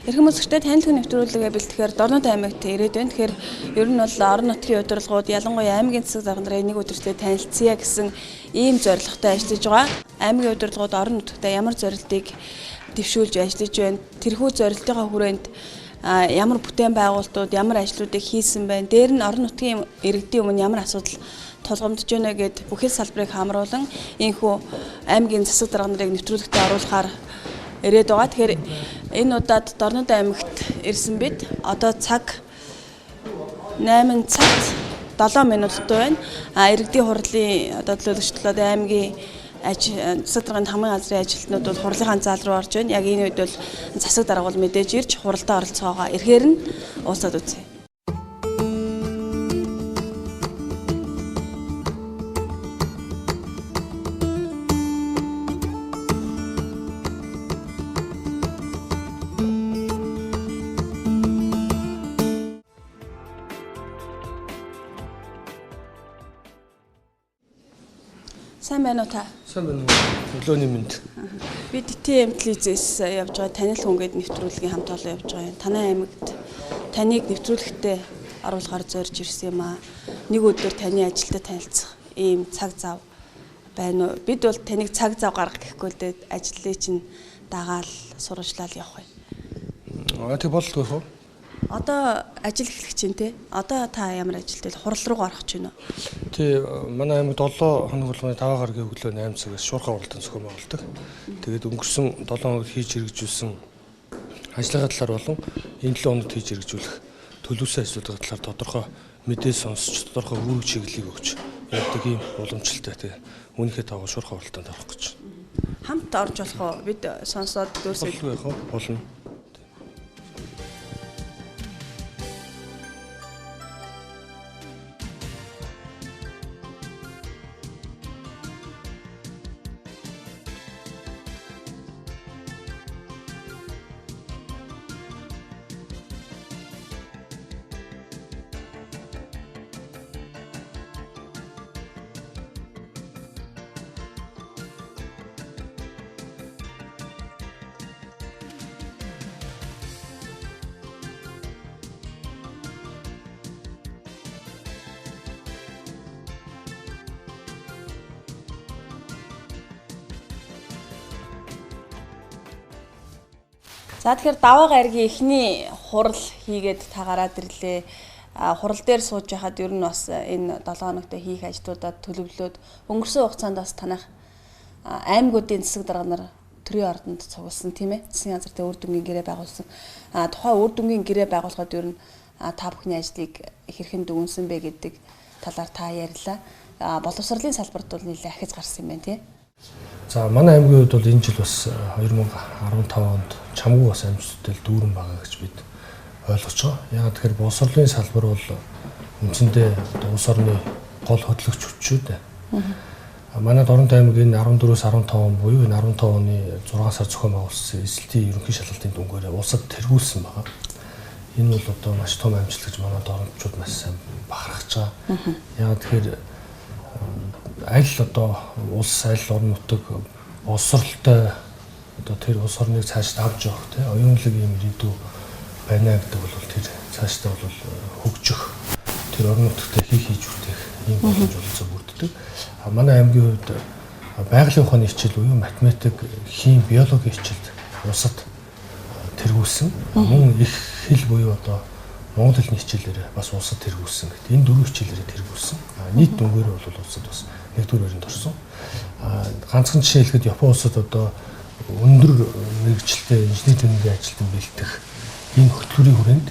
Эрхэм үзэгчдэд танилх нэвтрүүлгээ бэлтгэхээр Дорнод аймагт ирээд байна. Тэгэхээр ер нь бол орон нутгийн удирдлагууд, ялангуяа аймгийн засаг дарга нарын нэг өдөртөө танилцъя гэсэн ийм зорилготой ажиллаж байгаа. Аймгийн удирдлагууд орон нутгад ямар зорилтыг дэвшүүлж ажиллаж байна? Тэрхүү зорилтынхаа хүрээнд ямар бүтээн байгуулалтууд, ямар ажлуудыг хийсэн байна? Дээр нь орон нутгийн иргэдийн өмнө ямар асуудал тулгамдж байна гэд бүхэл салбарыг хамруулан энэхүү аймгийн засаг дарга нарыг нэвтрүүлэгтээ оруулахаар ирээд байгаа. Тэгэхээр энэ удаад Дорнод аймагт ирсэн бид одоо цаг 8 цаг 7 минуттай байна. Иргэдийн хурлын одоо төлөөлөгчдлүүд аймгийн засаг даргын хамгийн газрын ажилтнууд бол хурлынхаа зал руу орж байна. Яг энэ үед бол засаг дарга бол мэдээж ирж хуралдаа оролцоогоо ирэхээр нь уулзаад үзье. Сайн байна уу та? Сайн байна уу? Өглөөний мэнд. Би ДТМ телевизээс явж байгаа танил хүн гээд нэвтрүүлгийн хамт олон явж байгаа юм. Танай аймагт таныг нэвтрүүлэгтээ оруулахар зорж ирсэн юм аа. Нэг өдөр таны ажилдаа танилцах ийм цаг зав байна уу? Бид бол таныг цаг зав гаргах гэхгүй л дээ, ажлыг чинь дагаал сурвалжлал явах юм. Тэг болдгоо хөө. Одоо ажил эхлэх чинь те. Одоо та ямар ажилд вэ? Хурал руу орох чинь үү? Тий, манай аймагт 7 хоног болгоны 5 гарагийн өглөө 8 цагаас шуурхай хуралдаан зохион байгуулдаг. Тэгээд өнгөрсөн 7 хоногт хийж хэрэгжүүлсэн ажлынхаа талаар болон энэ 7 хоногт хийж хэрэгжүүлэх төлөвлөсөн ажлуудын талаар тодорхой мэдээ сонсч, тодорхой үүрэг чиглэлийг өгч явдаг ийм уламжлалтай тий. Үүнийхээ дагуу шуурхай хуралдаанд орох гэж. Хамт орж болох уу? Бид сонсоод дүүсэл болно. За тэгэхээр Даваа гарагийн эхний хурал хийгээд та гараад ирлээ. Хурал дээр сууж байхад ер нь бас энэ 7 хоногт хийх ажлуудад төлөвлөөд өнгөрсөн хугацаанд бас танах аймагуудын засаг дарга нар төрийн ордонд цугласан тийм ээ. Засгийн газар дээр үр дүнгийн гэрээ байгуулсан. Тухайн үр дүнгийн гэрээ байгуулахад ер нь та бүхний ажлыг хэрхэн дүгнсэн бэ гэдэг талаар та ярьлаа. Боловсролын салбарт бол нэлээд ахиц гарсан юм байна тий. За манай аймгийн хувьд бол энэ жил бас 2015 онд чамгүй бас амжилттай дүүрэн байгаа гэж бид ойлгож байгаа. Яагаад тэгэхээр боловсролын салбар бол үндсэндээ улс орны гол хөдлөгч хүч шүү дээ. Манай Дорнод аймаг энэ 14-өөс 15 он буюу энэ 15 оны 6 сар зохион байгуулсан эсэлтийн ерөнхий шалгалтын дүнгээр улсад тэргүүлсэн байгаа. Энэ бол одоо маш том амжилт гэж манай дорнодчууд маш сайн бахархаж байгаа. Яагаад тэгэхээр аль одоо улс аль орон нутаг боловсролтой одоо тэр улс орныг цааш давж явах тий оюунлаг юм ирээдүй байна гэдэг бол тэр цаашдаа бол хөгжих тэр орон нутагт хийж бүтээх ийм боломж бололцоо бүрддэг. Манай аймгийн хувьд байгалийн ухааны хичээл буюу математик, хим, биологи хичээлд улсад тэргүүлсэн. Мөн их хэл буюу одоо монгол хэлний хичээлээр бас улсад тэргүүлсэн гэдэг. Энэ дөрвөн хичээлээрээ тэргүүлсэн. Нийт дүнгээр бол улсад бас нэгдүгээр байранд орсон. Ганцхан жишээ хэлэхэд Япон улсад одоо өндөр мэргэжилтэй инженер техникийн ажилтан бэлтгэх энэ хөтөлбөрийн хүрээнд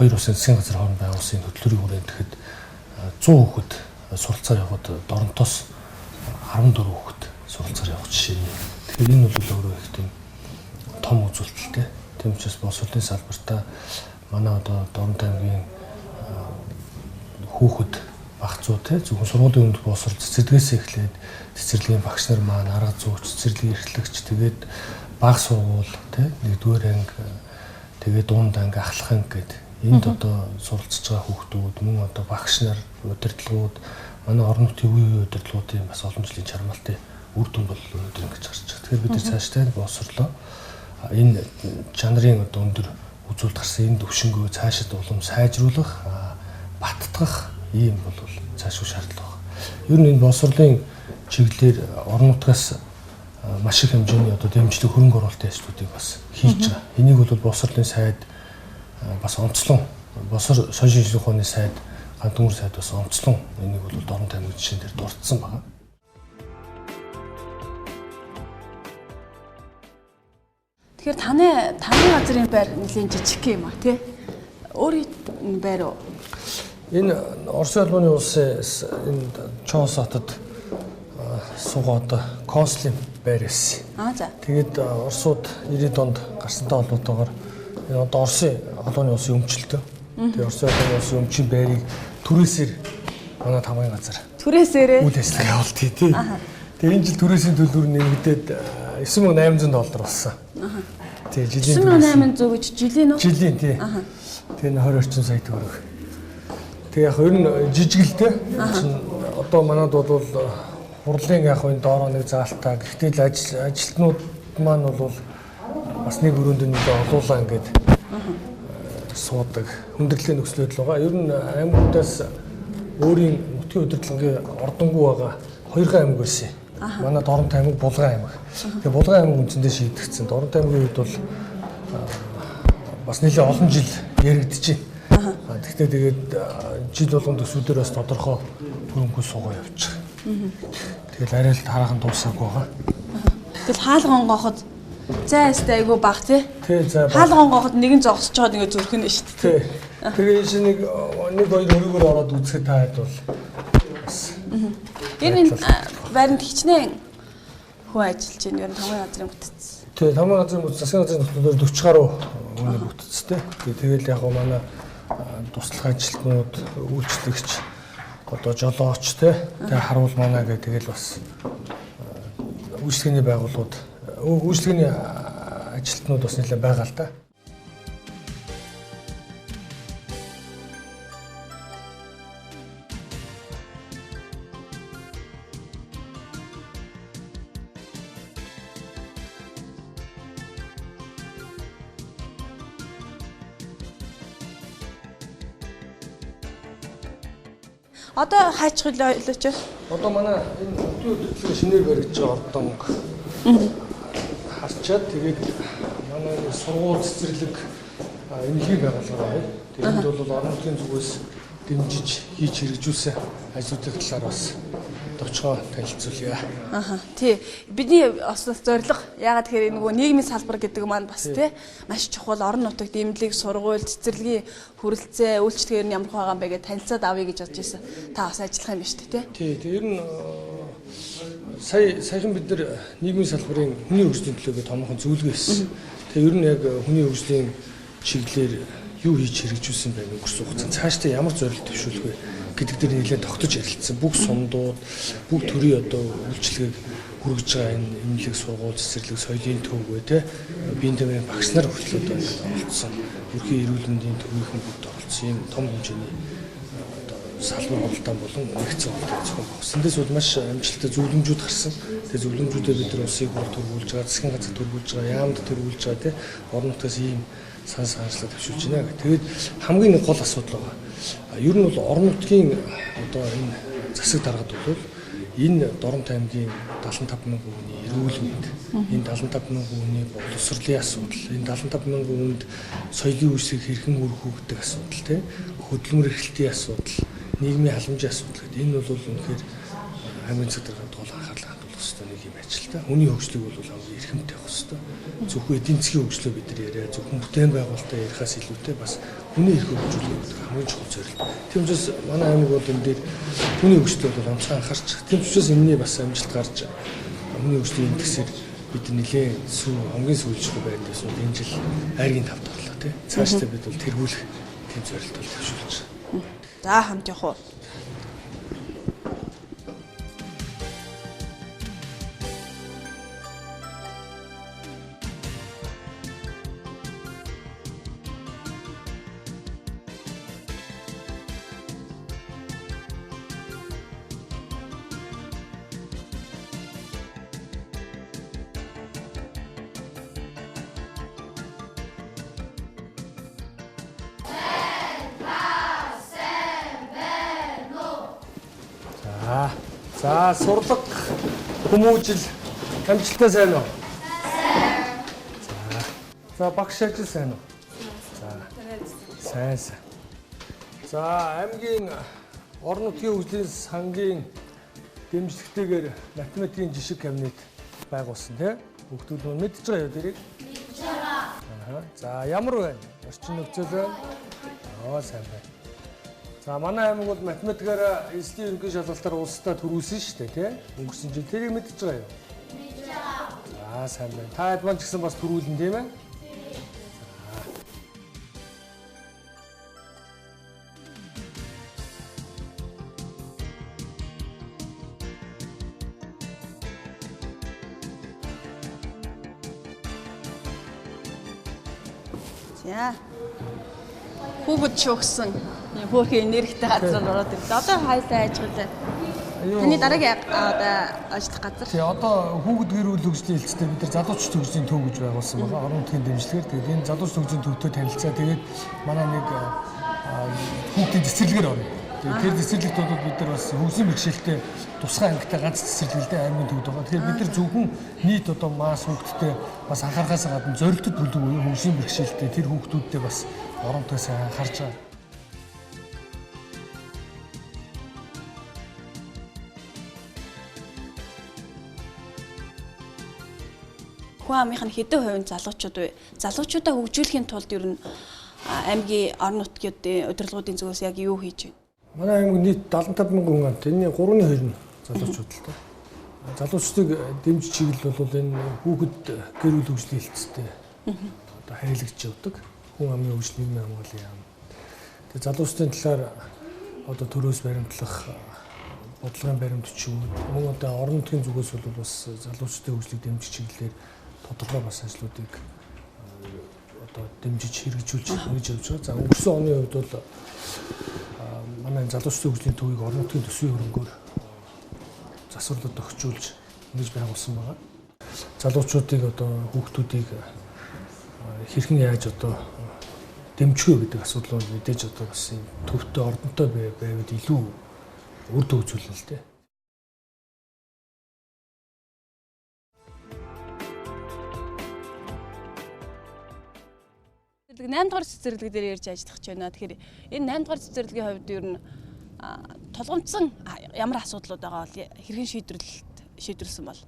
хоёр улсын засгийн газар хооронд байгуулсан энэ хөтөлбөрийн хүрээнд тэгэхэд 100 хүүхэд суралцаар явхад Дорнотоос 14 хүүхэд суралцаар явах жишээ нь. Тэгэхээр энэ бол өөрөө их тийм том үзүүлэлттэй. Тийм учраас боловсролын салбартаа манай одоо Дорнод аймгийн хүүхэд багцуу те зөвхөн сургуулийн өмнөх боловсрол цэцэрлэгээс эхлээд цэцэрлэгийн багш нар маань арга зүйч, цэцэрлэгийн эрхлэгч, тэгээд баг сургууль те нэгдүгээр анги, тэгээд дунд анги, ахлах анги гээд энд одоо суралцж байгаа хүүхдүүд мөн одоо багш нар, удирдлагууд, манай орон нутгийн үе үе удирдлагуудын бас олон жилийн чармаалтын үр дүн бол өнөөдөр ингэж гарч байгаа. Тэгэхээр бид нар цаашдаа боловсрлоо Энэ чанарын одоо өндөр үзүүлэлт гарсан энэ төвшөнгөө цаашид улам сайжруулах, баттгах ийм бол цаашгүй шаардлага байна. Ер нь энэ боловсролын чиглэлээр орон нутгаас маш их хэмжээний одоо дэмжлэг хөрөнгө оруулалтын ажлуудыг бас хийж байгаа. Энийг бол боловсролын сайд бас онцлон боловсрол соёл шинжлэх ухааны сайд, ганц төмөр сайд бас онцлон энийг бол Дорнот аймгийн жишээн дээр дурдсан байна. Тэгэхээр таны газрын байр нэлийн жижиг юм а тий? Өөрийн байр уу? Энэ Оросын холбооны улсын энэ Чоос хотод суугаад консулын байр байсан. Аа за. Тэгээд Оросууд 90-ад онд гарсантай холбоотойгоор энэ одоо Оросын холбооны улсын өмчлөлтөө. Тэгээд Оросын холбооны улсын өмчийн байрыг түрээсээр манай тамгын газар. Түрээсээрээ үйл ажиллагаа явуулт тий. Тэгээд энэ жил түрээсийн төлбөр нэмэгдээд $9800 болсон. Тий, жилийн 9800 гэж жилийн үү? Жилийн тий. Тэгээ 20 орчим сая төгрөг. Тэгээ яг ер нь жижиг л дээ. Одоо манад бол хурлын яг энэ доороо нэг заалтаа. Гэхдээ л ажилтнууд маань бол бас нэг өрөөнд нэг олуулаа ингээд суудаг. Хүндрэлийн нөхцөл байдал байгаа. Ер нь аймагудаас өөрийн нутгийн удирдлагын ордонгуу байгаа хоёрхан аймаг байсан. Манай Дорнот аймаг, Булган аймаг. Тэгээ Булган аймаг үндсэндээ шийдэгдсэн. Дорнот аймгийн үед бол бас нэлээд олон жил яригдчихэв. Тэгэхдээ тэгээд жил болгон төсвүүдээр бас тодорхой хөрөнгө суугаа явчих. Тэгэл арай л хараахан дуусаагүй байгаа. Тэгэл хаалга онгооход зай өстэй айгүй баг тий. Тий, зай баг. Хаалга онгооход нэгэн зогсож байгаад ингээ зүрхэн шүү дээ. Тий. Тэгээ энэ нэг нэг хоёр өрөөгөр ороод үзэхэд та хэд бол бас. Энэ байранд хичнээн хүн ажиллаж байна. Ер нь тамгын газрын бүтэц. Тий, тамгын газрын бүтэц, засгийн газрын нөхцөлөөр 40 гаруй хүний бүтэцтэй. Тэгэл яг манай туслах ажилтнууд, үйлчлэгч, одоо жолооч тий, тэгээ харуул манаа гэх тэгэл бас үйлчлэгээний байгууллагууд, үйлчлэгээний ажилтнууд бас нэлээд байгаа л да. Одоо хайчих байлаа чи? Одоо манай энэ нутгийн удирдлагын шинээр баригдж байгаа ордонг харчаад тэгээд манай энэ сургууль цэцэрлэг эмнэлгийн байгууллага байна. Тэгээд бол орон нутгийн зүгээс дэмжиж хийж хэрэгжүүлсэн ажлуудын талаар бас товчхон танилцуулъя. Аха. Тий. Бидний бас зорилго яагаад тэгэхээр нөгөө нийгмийн салбар гэдэг маань бас тий маш чухал орон нутагт эмнэлэг, сургууль, цэцэрлэгийн хүрэлцээ, үйлчлэгээр нь ямар байгаа юм бэ гэж танилцаад авъя гэж бодож байсан. Та бас ажиллах юм байна шүү дээ, тий. Тий. Тэг ер нь сая саяхан бид нар нийгмийн салбарын хүний хөгжлийн төлөө томоохон зөвлөгөө хийсэн. Тэгээ ер нь яг хүний хөгжлийн чиглэлээр юу хийж хэрэгжүүлсэн бэ өнгөрсөн хугацаанд цаашдаа ямар зорилт төвшүүлэх вэ гэдэг дээр нэлээд тогтож ярилцсан. Бүх сумдууд, бүх төрийн одоо үйлчлэгийг хүргэж байгаа энэ эмнэлэг, сургууль, цэцэрлэг, соёлын төв гэ тэ биеийн тэмээ багш нар хүртэл одоо оролцсон. Ерхий эрүүл мэндийн төвийнхэн бүгд оролцсон ийм том хэмжээний одоо салбар хуралдаан болон нэгдсэн хуралдаан зохион байгуулсан. Эндээс бол маш амжилттай зөвлөмжүүд гарсан. Тэгээ зөвлөмжүүдээ бид нар улсын хурал төрүүлж байгаа, засгийн газар төрүүлж байгаа, яамд төрүүлж байгаа тэ орон нутгаас ийм сан санаачлал төвшүүлж байна гэх. Тэгээд хамгийн нэг гол асуудал байгаа. Ер нь бол орон нутгийн одоо энэ засаг даргад бол энэ Дорнот аймгийн 75 мянган хүний эрүүл мэнд, энэ 75 мянган хүний боловсролын асуудал, энэ 75 мянган хүнд соёлын үйлчлэг хэрхэн хүрэх үү гэдэг асуудал тийм хөдөлмөр эрхлэлтийн асуудал, нийгмийн халамжийн асуудал гэдэг энэ бол үнэхээр аймгийн засаг даргад гол анхаарлаа хандуулах ёстой нэг юм ажил та. Хүний хөгжлийг бол хамгийн эрхэмтэй явах ёстой. Зөвхөн эдийн засгийн хөгжлөө бид нар яриа, зөвхөн бүтээн байгуулалтаа ярихаас илүүтэй бас хүний эрхээ хөгжүүлэх гэдэг хамгийн чухал зорилт. Тийм учраас манай аймаг бол энэ дээр хүний хөгжлөд бол онцгой анхаарч. Тийм учраас энэний бас амжилт гарч хүний хөгжлийн индексээр бид нэлээд сүү хамгийн сүүлчгүй байранд байсан бол энэ жил айргийн тавд орлоо тий. Цаашдаа бид бол тэргүүлэх тийм зорилт бол төвшүүлж байгаа. За хамт явах уу? За. За, сурлага хүмүүжил амжилттай сайн уу? Сайн. За. За, багш ажил сайн уу? За. Сайн сайн. За, аймгийн орон нутгийн хөгжлийн сангийн дэмжлэгтэйгээр математикийн жишг кабинет байгуулсан тий. Хүүхдүүд мөн мэдж байгаа юу тэрийг? Мэдж байгаа. За, ямар байна? Орчин нөхцөл байна? Аа, сайн байна. За, манай аймаг бол математикаараа эслийн ерөнхий шалгалтаар улсдаа төрүүлсэн шүү дээ тий. Өнгөрсөн жил тэрийг мэдж байгаа юу? Мэдж байгаа. За, сайн байна. Та хэд маань ч гэсэн бас төрүүлнэ тийм ээ? За. Хүүхэд шүүхсэн. Хөөрхөн энергитэй газар ороод ирлээ. Одоо хайлаа ажиглаа. Таны дараагийн одоо ажиллах газар. Тий, одоо хүүхэд гэр бүл хөгжлийн хэлцтэй бид нар залуучууд хөгжлийн төв гэж байгуулсан байгаа. Орон нутгийн дэмжлэгээр. Тэгээд энэ залуучууд хөгжлийн төвтэй танилцаа. Тэгээд манай нэг хүүхдийн цэцэрлэгээр орно. Тэгээд тэр цэцэрлэгт бол бид нар бас хөгжлийн бэрхшээлтэй тусгай ангитай ганц цэцэрлэгэлтэй аймгийн төвд байгаа. Тэгэхээр бид нар зөвхөн нийт одоо масс хүүхдтэй бас анхаарахаас гадна зорилтод бүлэг буюу хөгжлийн бэрхшээлтэй тэр хүүхдүүдтэй бас орон нутгаас анхаарч байгаа. Хүн амынх нь хэдэн хувийн залуучууд вэ? Залуучуудаа хөгжүүлэхийн тулд ер нь аймгийн орон нутгийн удирдлагуудын зүгээс яг юу хийж байна? Манай аймаг нийт 75 мянган хүн амт. Энэний 3.2 нь залуучууд л та. Залуучдыг дэмжих чиглэл бол энэ хүүхэд гэр бүл хөгжлийн хэлцтэй одоо хайрлагдж явдаг. Хүн амын хөгжил нийгмийн хамгааллын яам. Тэгээ залуучдын талаар одоо төрөөс баримтлах, бодлогын баримт бичүүд, мөн одоо орон нутгийн зүгээс бол бас залуучдын хөгжлийг дэмжих чиглэлээр тодорхой бас ажлуудыг одоо дэмжиж хэрэгжүүлж ингэж явж байгаа. За, өнгөрсөн оны хувьд бол манай залуучдын хөгжлийн төвийг орон нутгийн төсвийн хөрөнгөөр засварлаад өгчүүлж ингэж байгуулсан байгаа. Залуучуудыг одоо хүүхдүүдийг хэрхэн яаж одоо дэмжих вэ гэдэг асуудал бол мэдээж одоо бас юм төвтэй ордонтой байвал илүү үр дүн үзүүлнэ л дээ. Цэцэрлэг 8 дугаар цэцэрлэг дээр ярьж ажиллах гэж байна. Тэгэхээр энэ 8 дугаар цэцэрлэгийн хувьд ер нь тулгамдсан ямар асуудлууд байгаа бол хэрхэн шийдвэрлсэн бол?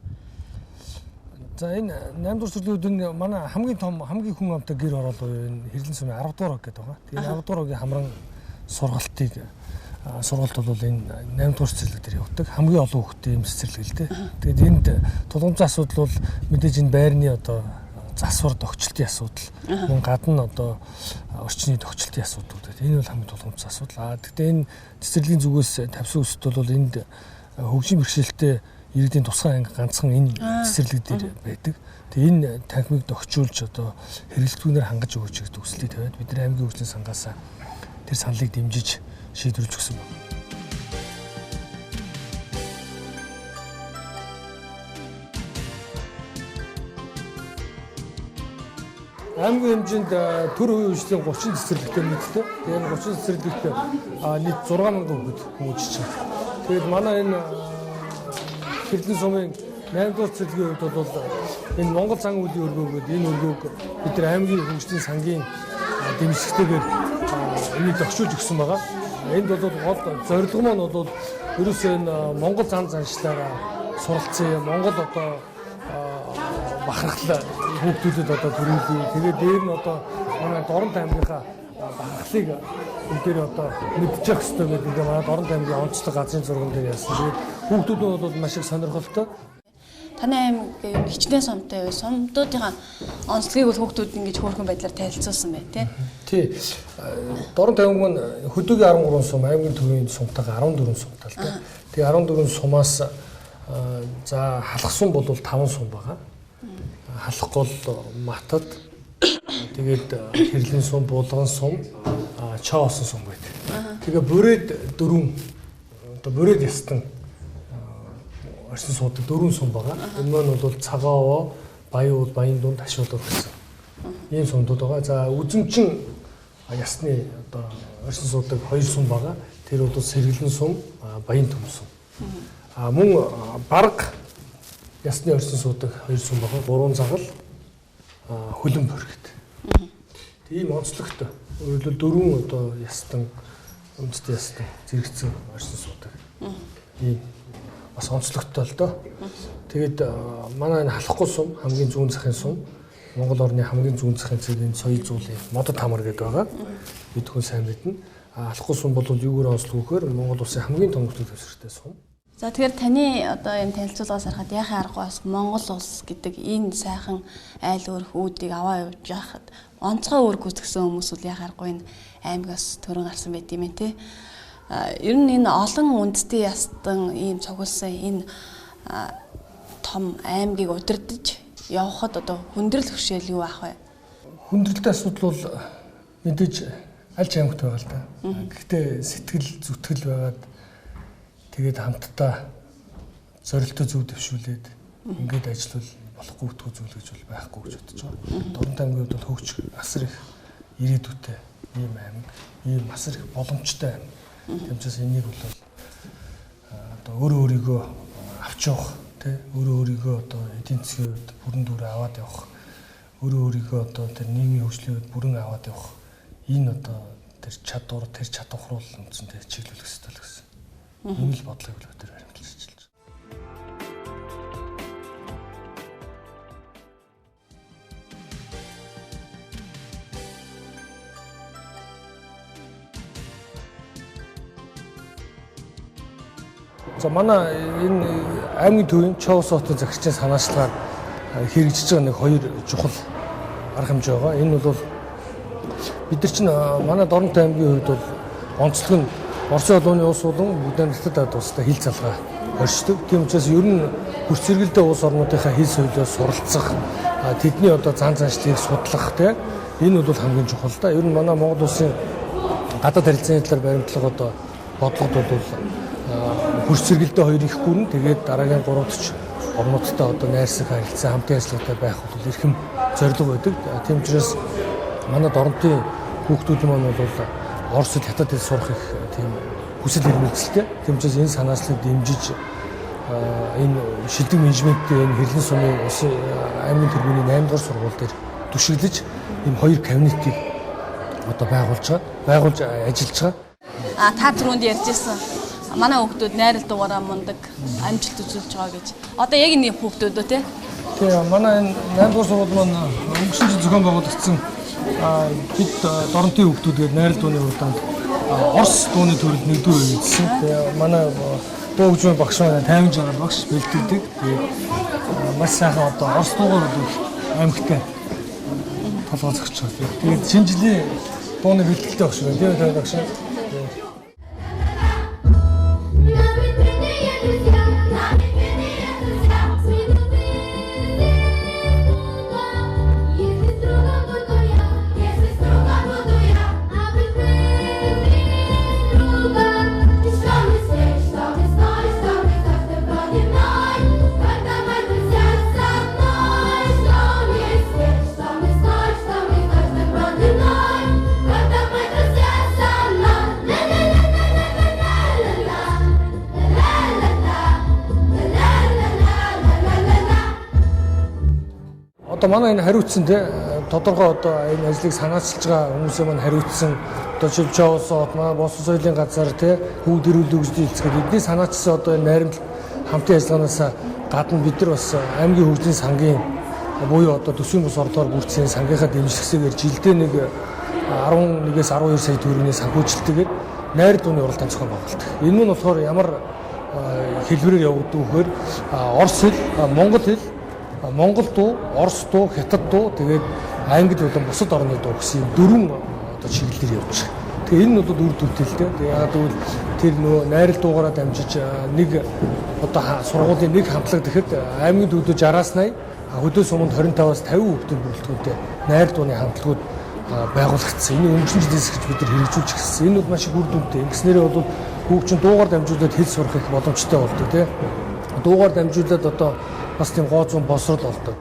За, энэ 8 дугаар цэцэрлэгүүд энэ манай хамгийн том хамгийн хүн амтай гэр хороол буюу энэ Хэрлэн сумын 10 дугаар ог гэдэг байгаа. Тэгээд 10 дугаар огийн хамран сургалт бол энэ 8 дугаар цэцэрлэг дээр явдаг. Хамгийн олон хүүхдтэй юм цэцэрлэг л дээ. Тэгээд энд тулгамдсан асуудал бол мэдээж энэ байрны одоо засвар тохиолдлын асуудал, мөн гадна одоо орчны тохиолдлын асуудлууд. Энэ бол хамгийн тулгамдсан асуудал. А гэхдээ энэ цэцэрлэгийн зүгээс тавьсан өсөлт бол энд хөгжлийн бэрхшээлтэй иргэдийн тусгай анги ганцхан энэ цэцэрлэг дээр байдаг. Тэгээ энэ танхимыг тохижуулж одоо хэрэглэгдүүнээр хангаж өгөөч гэдэг хүслийг тавиад бид нар аймгийн хөгжлийн сангаас тэр саналыг дэмжиж шийдвэрлэж өгсөн байна. Аймгийн хэмжээнд төр хувийн хөгжлийн 30 цэцэрлэгтэй нийттэй. Тэгээ энэ 30 цэцэрлэгт нийт 6,000 хүүхэд хүмүүжиж байгаа. Тэгээд манай энэ Хэрлэн сумын 8 дугаар цэцэрлэгийн хувьд бол энэ Монгол зан үйлийн өргөө гэдэг энэ өргөөг бид нар аймгийн хөгжлийн сангийн дэмжлэгтэйгээр энийг зохицуулж өгсөн байгаа. Энд бол гол зорилго маань бол ерөөсөө энэ Монгол зан заншлаараа суралцсан Монгол одоо бахархал хүүхдүүдэд одоо төрүүлье. Тэгээд дээр нь одоо манай Дорнод аймгийнхаа бахархлыг энэ дээр одоо мэдчих хэрэгтэй гэдэг ингээ манай Дорнод аймгийн онцлог газрын зурган дээр яасан. Тэгээд хүүхдүүд нь бол маш их сонирхолтой. Танай аймаг хичнээн сумтай байв. Сумдуудынхаа онцлогийг бол хүүхдүүд ингэж хөөрхөн байдлаар танилцуулсан байна тий. Тий. Дорнод аймаг нь хөдөөгийн 13 сум, аймгийн төвийн сумтайгаа 14 сумтай л дээ. Тэгээ 14 сумаас за халах сум бол 5 сум байгаа. Халах гол Матад, тэгээд Хэрлэн сум, Булган сум, Чоосон сум гэдэг. Тэгээ бүрээд дөрвөн одоо бүрээд ястан орчин суудаг дөрвөн сум байгаа. Энэ маань бол Цагаавоо, Баян уул, Баян дунд, Хашуулуур гэсэн ийм сумдууд байгаа. За үзэмчин ясны одоо орчин суудаг 2 сум байгаа. Тэр бол Сэргэлэн сум, Баян төм сум. А мөн барга ясны орсон суудаг 2 сум байгаа. 3 загал, хөлөн бөргөд. Тийм онцлогтой. Өөрөөр хэлбэл 4 одоо ястан үндэсний ястан зэрэгцэн орсон суудаг. Ийм бас онцлогтой л доо. Тэгээд манай энэ Халахгүй сум хамгийн зүүн захын сум, Монгол орны хамгийн зүүн захын цэг энэ соёл зүйлийн модод хамар гэдэг байгаа. Бид хүн сайн мэднэ. Халахгүй сум бол юугаар онцлог вөхөр Монгол улсын хамгийн том нөхцөл төвсөртэй сум. За тэгэхээр таны одоо энэ танилцуулгаас харахад яхаа аргагүй бас Монгол улс гэдэг энэ сайхан айл өрх үүдийг аваа явж яхад онцгой үүрэг гүйцэтгэсэн хүмүүс бол яхаа аргагүй энэ аймгаас төрөн гарсан байт юм те. Ер нь энэ олон үндэстэн ястан ийм цугласан энэ том аймгийг удирдах явхад одоо хүндрэл хөшөөл юу аах вэ? Хүндрэлтэй асуудал бол мэдээж аль ч аймагт байгаа л да. Гэхдээ сэтгэл зүтгэл байгаад тэгээд хамтдаа зорилттой зөв дэвшүүлээд ингээд ажиллавал болохгүй үтгүү зүйл гэж бол байхгүй гэж бодож байгаа. Дорнод аймгийн хувьд бол хөгжих асар их ирээдүйтэй ийм аймаг, ийм асар их боломжтой аймаг. Тийм учраас энийг бол одоо өөрөө өөрийгөө авч явах, тэ өөрөө өөрийгөө одоо эдийн засгийн хувьд бүрэн дүүрээ аваад явах, өөрөө өөрийгөө одоо тэр нийгмийн хөгжлийн хувьд бүрэн аваад явах энэ одоо тэр чадвар, тэр чадвар руу үндсэндээ чиглүүлэх ёстой л гэсэн. Ийм л бодлогыг бид тэр баримтлаж ажиллаж байна. За манай энэ аймгийн төвийн Чоос хотын захирчийн санаачлагаар хэрэгжиж байгаа нэг хоёр чухал арга хэмжээ байгаа. Энэ бол бид нар чинь манай Дорнод аймгийн хувьд бол онцлог нь Оросын холбооны улс болон бүгд найрамдах улстай хил залгаа хоршдог. Тийм учраас ер нь хөрс зэрэгэлдээ улс орнуудынхаа хил соёлоо суралцах, тэдний одоо зан заншлыг судлах те энэ бол хамгийн чухал да. Ер нь манай Монгол улсын гадаад харилцааны талаар баримтлага одоо бодлогод бол хөрс зэрэгэлдээ хоёр их гүрэн тэгээд дараагийн 3 дахь орнуудтай одоо найрсаг харилцаа хамтын ажиллагаатай байх бол эрхэм зорилго байдаг. Тийм учраас манай Дорнодын хүүхдүүд маань бол Орос хэл хятад хэл сурах их тийм хүсэл эрмэлзэлтэй. Тийм учраас энэ санаачлалыг дэмжиж энэ шилдэг менежменттэй энэ хэрлэн сумын улсын аймгийн тэргүүний 8 дугаар сургууль дээр түшиглэж ийм хоёр кабинетийг одоо байгуулж ажиллаж байгаа. А та түрүүнд ярьж ирсэн манай хүүхдүүд найрал дугаараа мундаг амжилт үзүүлж байгаа гэж. Одоо яг энэ хүүхдүүд үү те? Тийм, манай энэ 8 дугаар сургууль маань өнгөрсөн жил зохион байгуулагдсан бид Дорнодын хүүхдүүд гээд найрал дууны урдаанд Орос дууны төрөлд нэгдүгээр хийсэн. Тэгээ манай дуу хөгжмийн багш маань 50 60 багш бэлтгэдэг. Тэгээд маш сайхан одоо Орос дуугаар бол аймагтай толгой зогсож байгаа. Тэгээд шинэ жилийн дууны бэлтгэлтэй багш байна. Тийм багш. Одоо манай энэ хариуцсан те тодорхой одоо энэ ажлыг санаачилж байгаа хүмүүсээ маань хариуцсан одоо Чоос хот манай босон соёлын газар те хүүхд эрүүл хөгжлийн хэлцгээд эдний санаачилсан одоо энэ найрамдал хамтын ажиллагаанаас гадна бид нар бас аймгийн хөгжлийн сангийн буюу одоо төсвийн бус орлогоор бүрдсэн сангийнхаа дэмжлэгсээр жилдээ нэг 11-ээс 12 сая төгрөгийн санхүүжилтээр найр дууны уралдаан зохион байгуулдаг. Энэ нь болохоор ямар хэлбэрээр явагддаг вэхээр орос хэл, монгол хэл, монгол дуу, орос дуу, хятад дуу, тэгээд англи болон бусад орны дуу гэсэн юм дөрвөн одоо чиглэлээр явж байгаа. Тэгээ энэ нь бол үр дүнтэй л дээ. Тэгээ яагаад гэвэл тэр нөгөө найрал дуугаараа дамжиж нэг одоо сургуулийн нэг хамтлаг гэхэд аймгийн төвдөө 60-аас 80, хөдөө суманд 25-аас 50 хүүхдийн бүрэлдэхүүнтэй найр дууны хамтлагууд байгуулагдсан. Энэ өнгөрсөн жилээс гэж бид нар хэрэгжүүлж эхэлсэн. Энэ бол маш их үр дүнтэй. Ингэснээрээ бол хүүхчин дуугаар дамжуулаад хэл сурах их боломжтой болдог тий. Дуугаар дамжуулаад одоо бас тийм гоо зүүн босрол болдог.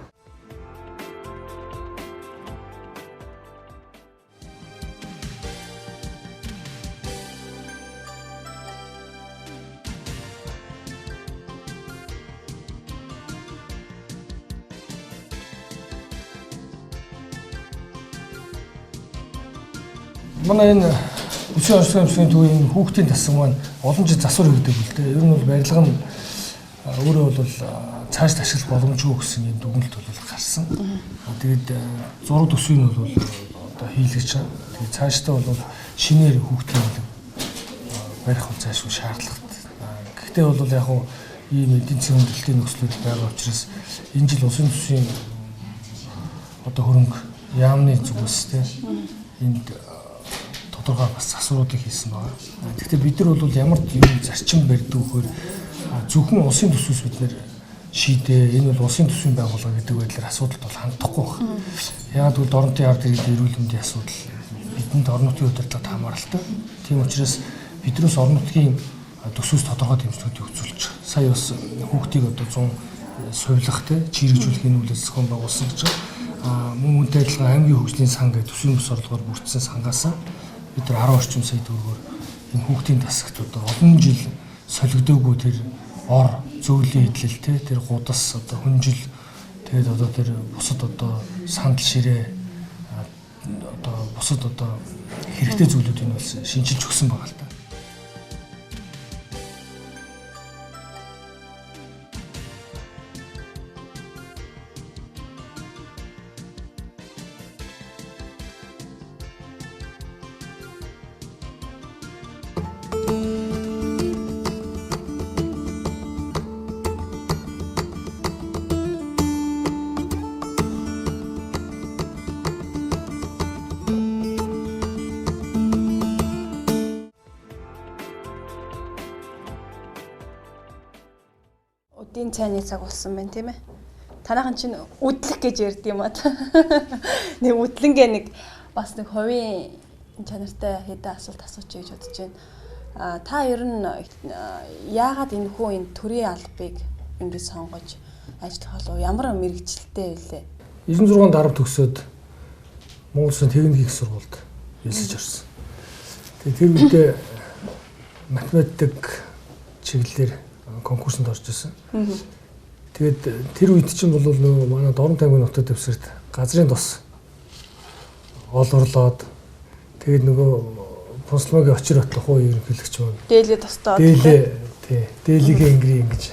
Манай энэ Бүсийн оршихуйн өмчлийн төвийн хүүхдийн тасаг маань олон жил засвар хийгдэг л дээ. Ер нь бол барилга нь өөрөө бол цааш ашиглах боломжгүй гэсэн юм дүгнэлт бол гарсан. Тэгээд зураг төсвийг нь бол одоо хийлгэж байгаа. Тэгээд цаашдаа бол шинээр хүүхдийн бүлэг барих бол цаашгүй шаардлагатай. Гэхдээ бол яг хуу ийм эдийн засгийн хүндрэлтийн нөхцлүүд байгаа учраас энэ жил улсын төсвийн одоо хөрөнгө яамны зүгээс те энд тодорхой бас засваруудыг хийсэн байгаа. Гэхдээ бид нар бол ямар юм зарчим барьдаг вөхөр зөвхөн улсын төсвөөс бид нэр шийдээ. Энэ бол улсын төсвийн байгууллага гэдэг байдлаар асуудалд бол хандахгүй байна. Яагаад гэвэл дорнотын ард иргэдийн эрүүл мэндийн асуудал бидэнд орон нутгийн удирдлагад хамааралтай. Тийм учраас биднээс орон нутгийн төсвөөс тодорхой дэмжлэгүүдийг үзүүлж байгаа. Сая бас хүүхдийг одоо 100 сувилах те чирэгжүүлэх энэ үйл ажиллагаа зохион байгуулсан гэж байгаа. Мөн үүнтэй адилхан аймгийн хөгжлийн сан гэдэг төсвийн бус орлогоор бүрдсэн сангаасаа бид нар 10 орчим сая төгрөгөөр энэ хүүхдийн тасагт одоо олон жил солигдоогүй тэр ор зөөвлийн идэл те тэр гудас одоо хүнжил тэгээд одоо тэр бусад одоо сандал ширээ одоо бусад одоо хэрэгтэй зүйлүүдийг нь бас шинчилж өгсөн байгаа л та. Үдийн цайны цаг болсон байна тийм ээ. Танайхан чинь үдлэх гэж ярьд юм аа. Нэг үдлэнгээ нэг бас нэг хувийн чанартай хэдэн асуулт асуучих гэж бодож байна. А та ер нь яагаад энэ хүү энэ төрийн албыг ингэж сонгож ажиллах болов? Ямар мэргэжилтэй вэ? 96 онд 10 төгсөөд Монгол Улсын техникийн их сургуульд элсэж орсон. Тэгээд тэр үедээ математик чиглэлээр конкурсанд орж исэн. Тэгээд тэр үед чинь бол нөгөө манай Дорнот аймгийн нутаг дэвсгэрт газрын тос олорлоод тэгээд нөгөө Пунсламагийн очир отлох уу ерөнхийлөгч маань дээлээ тостоо. Дээлээ тий. Дээлигээ ингэрий ингэж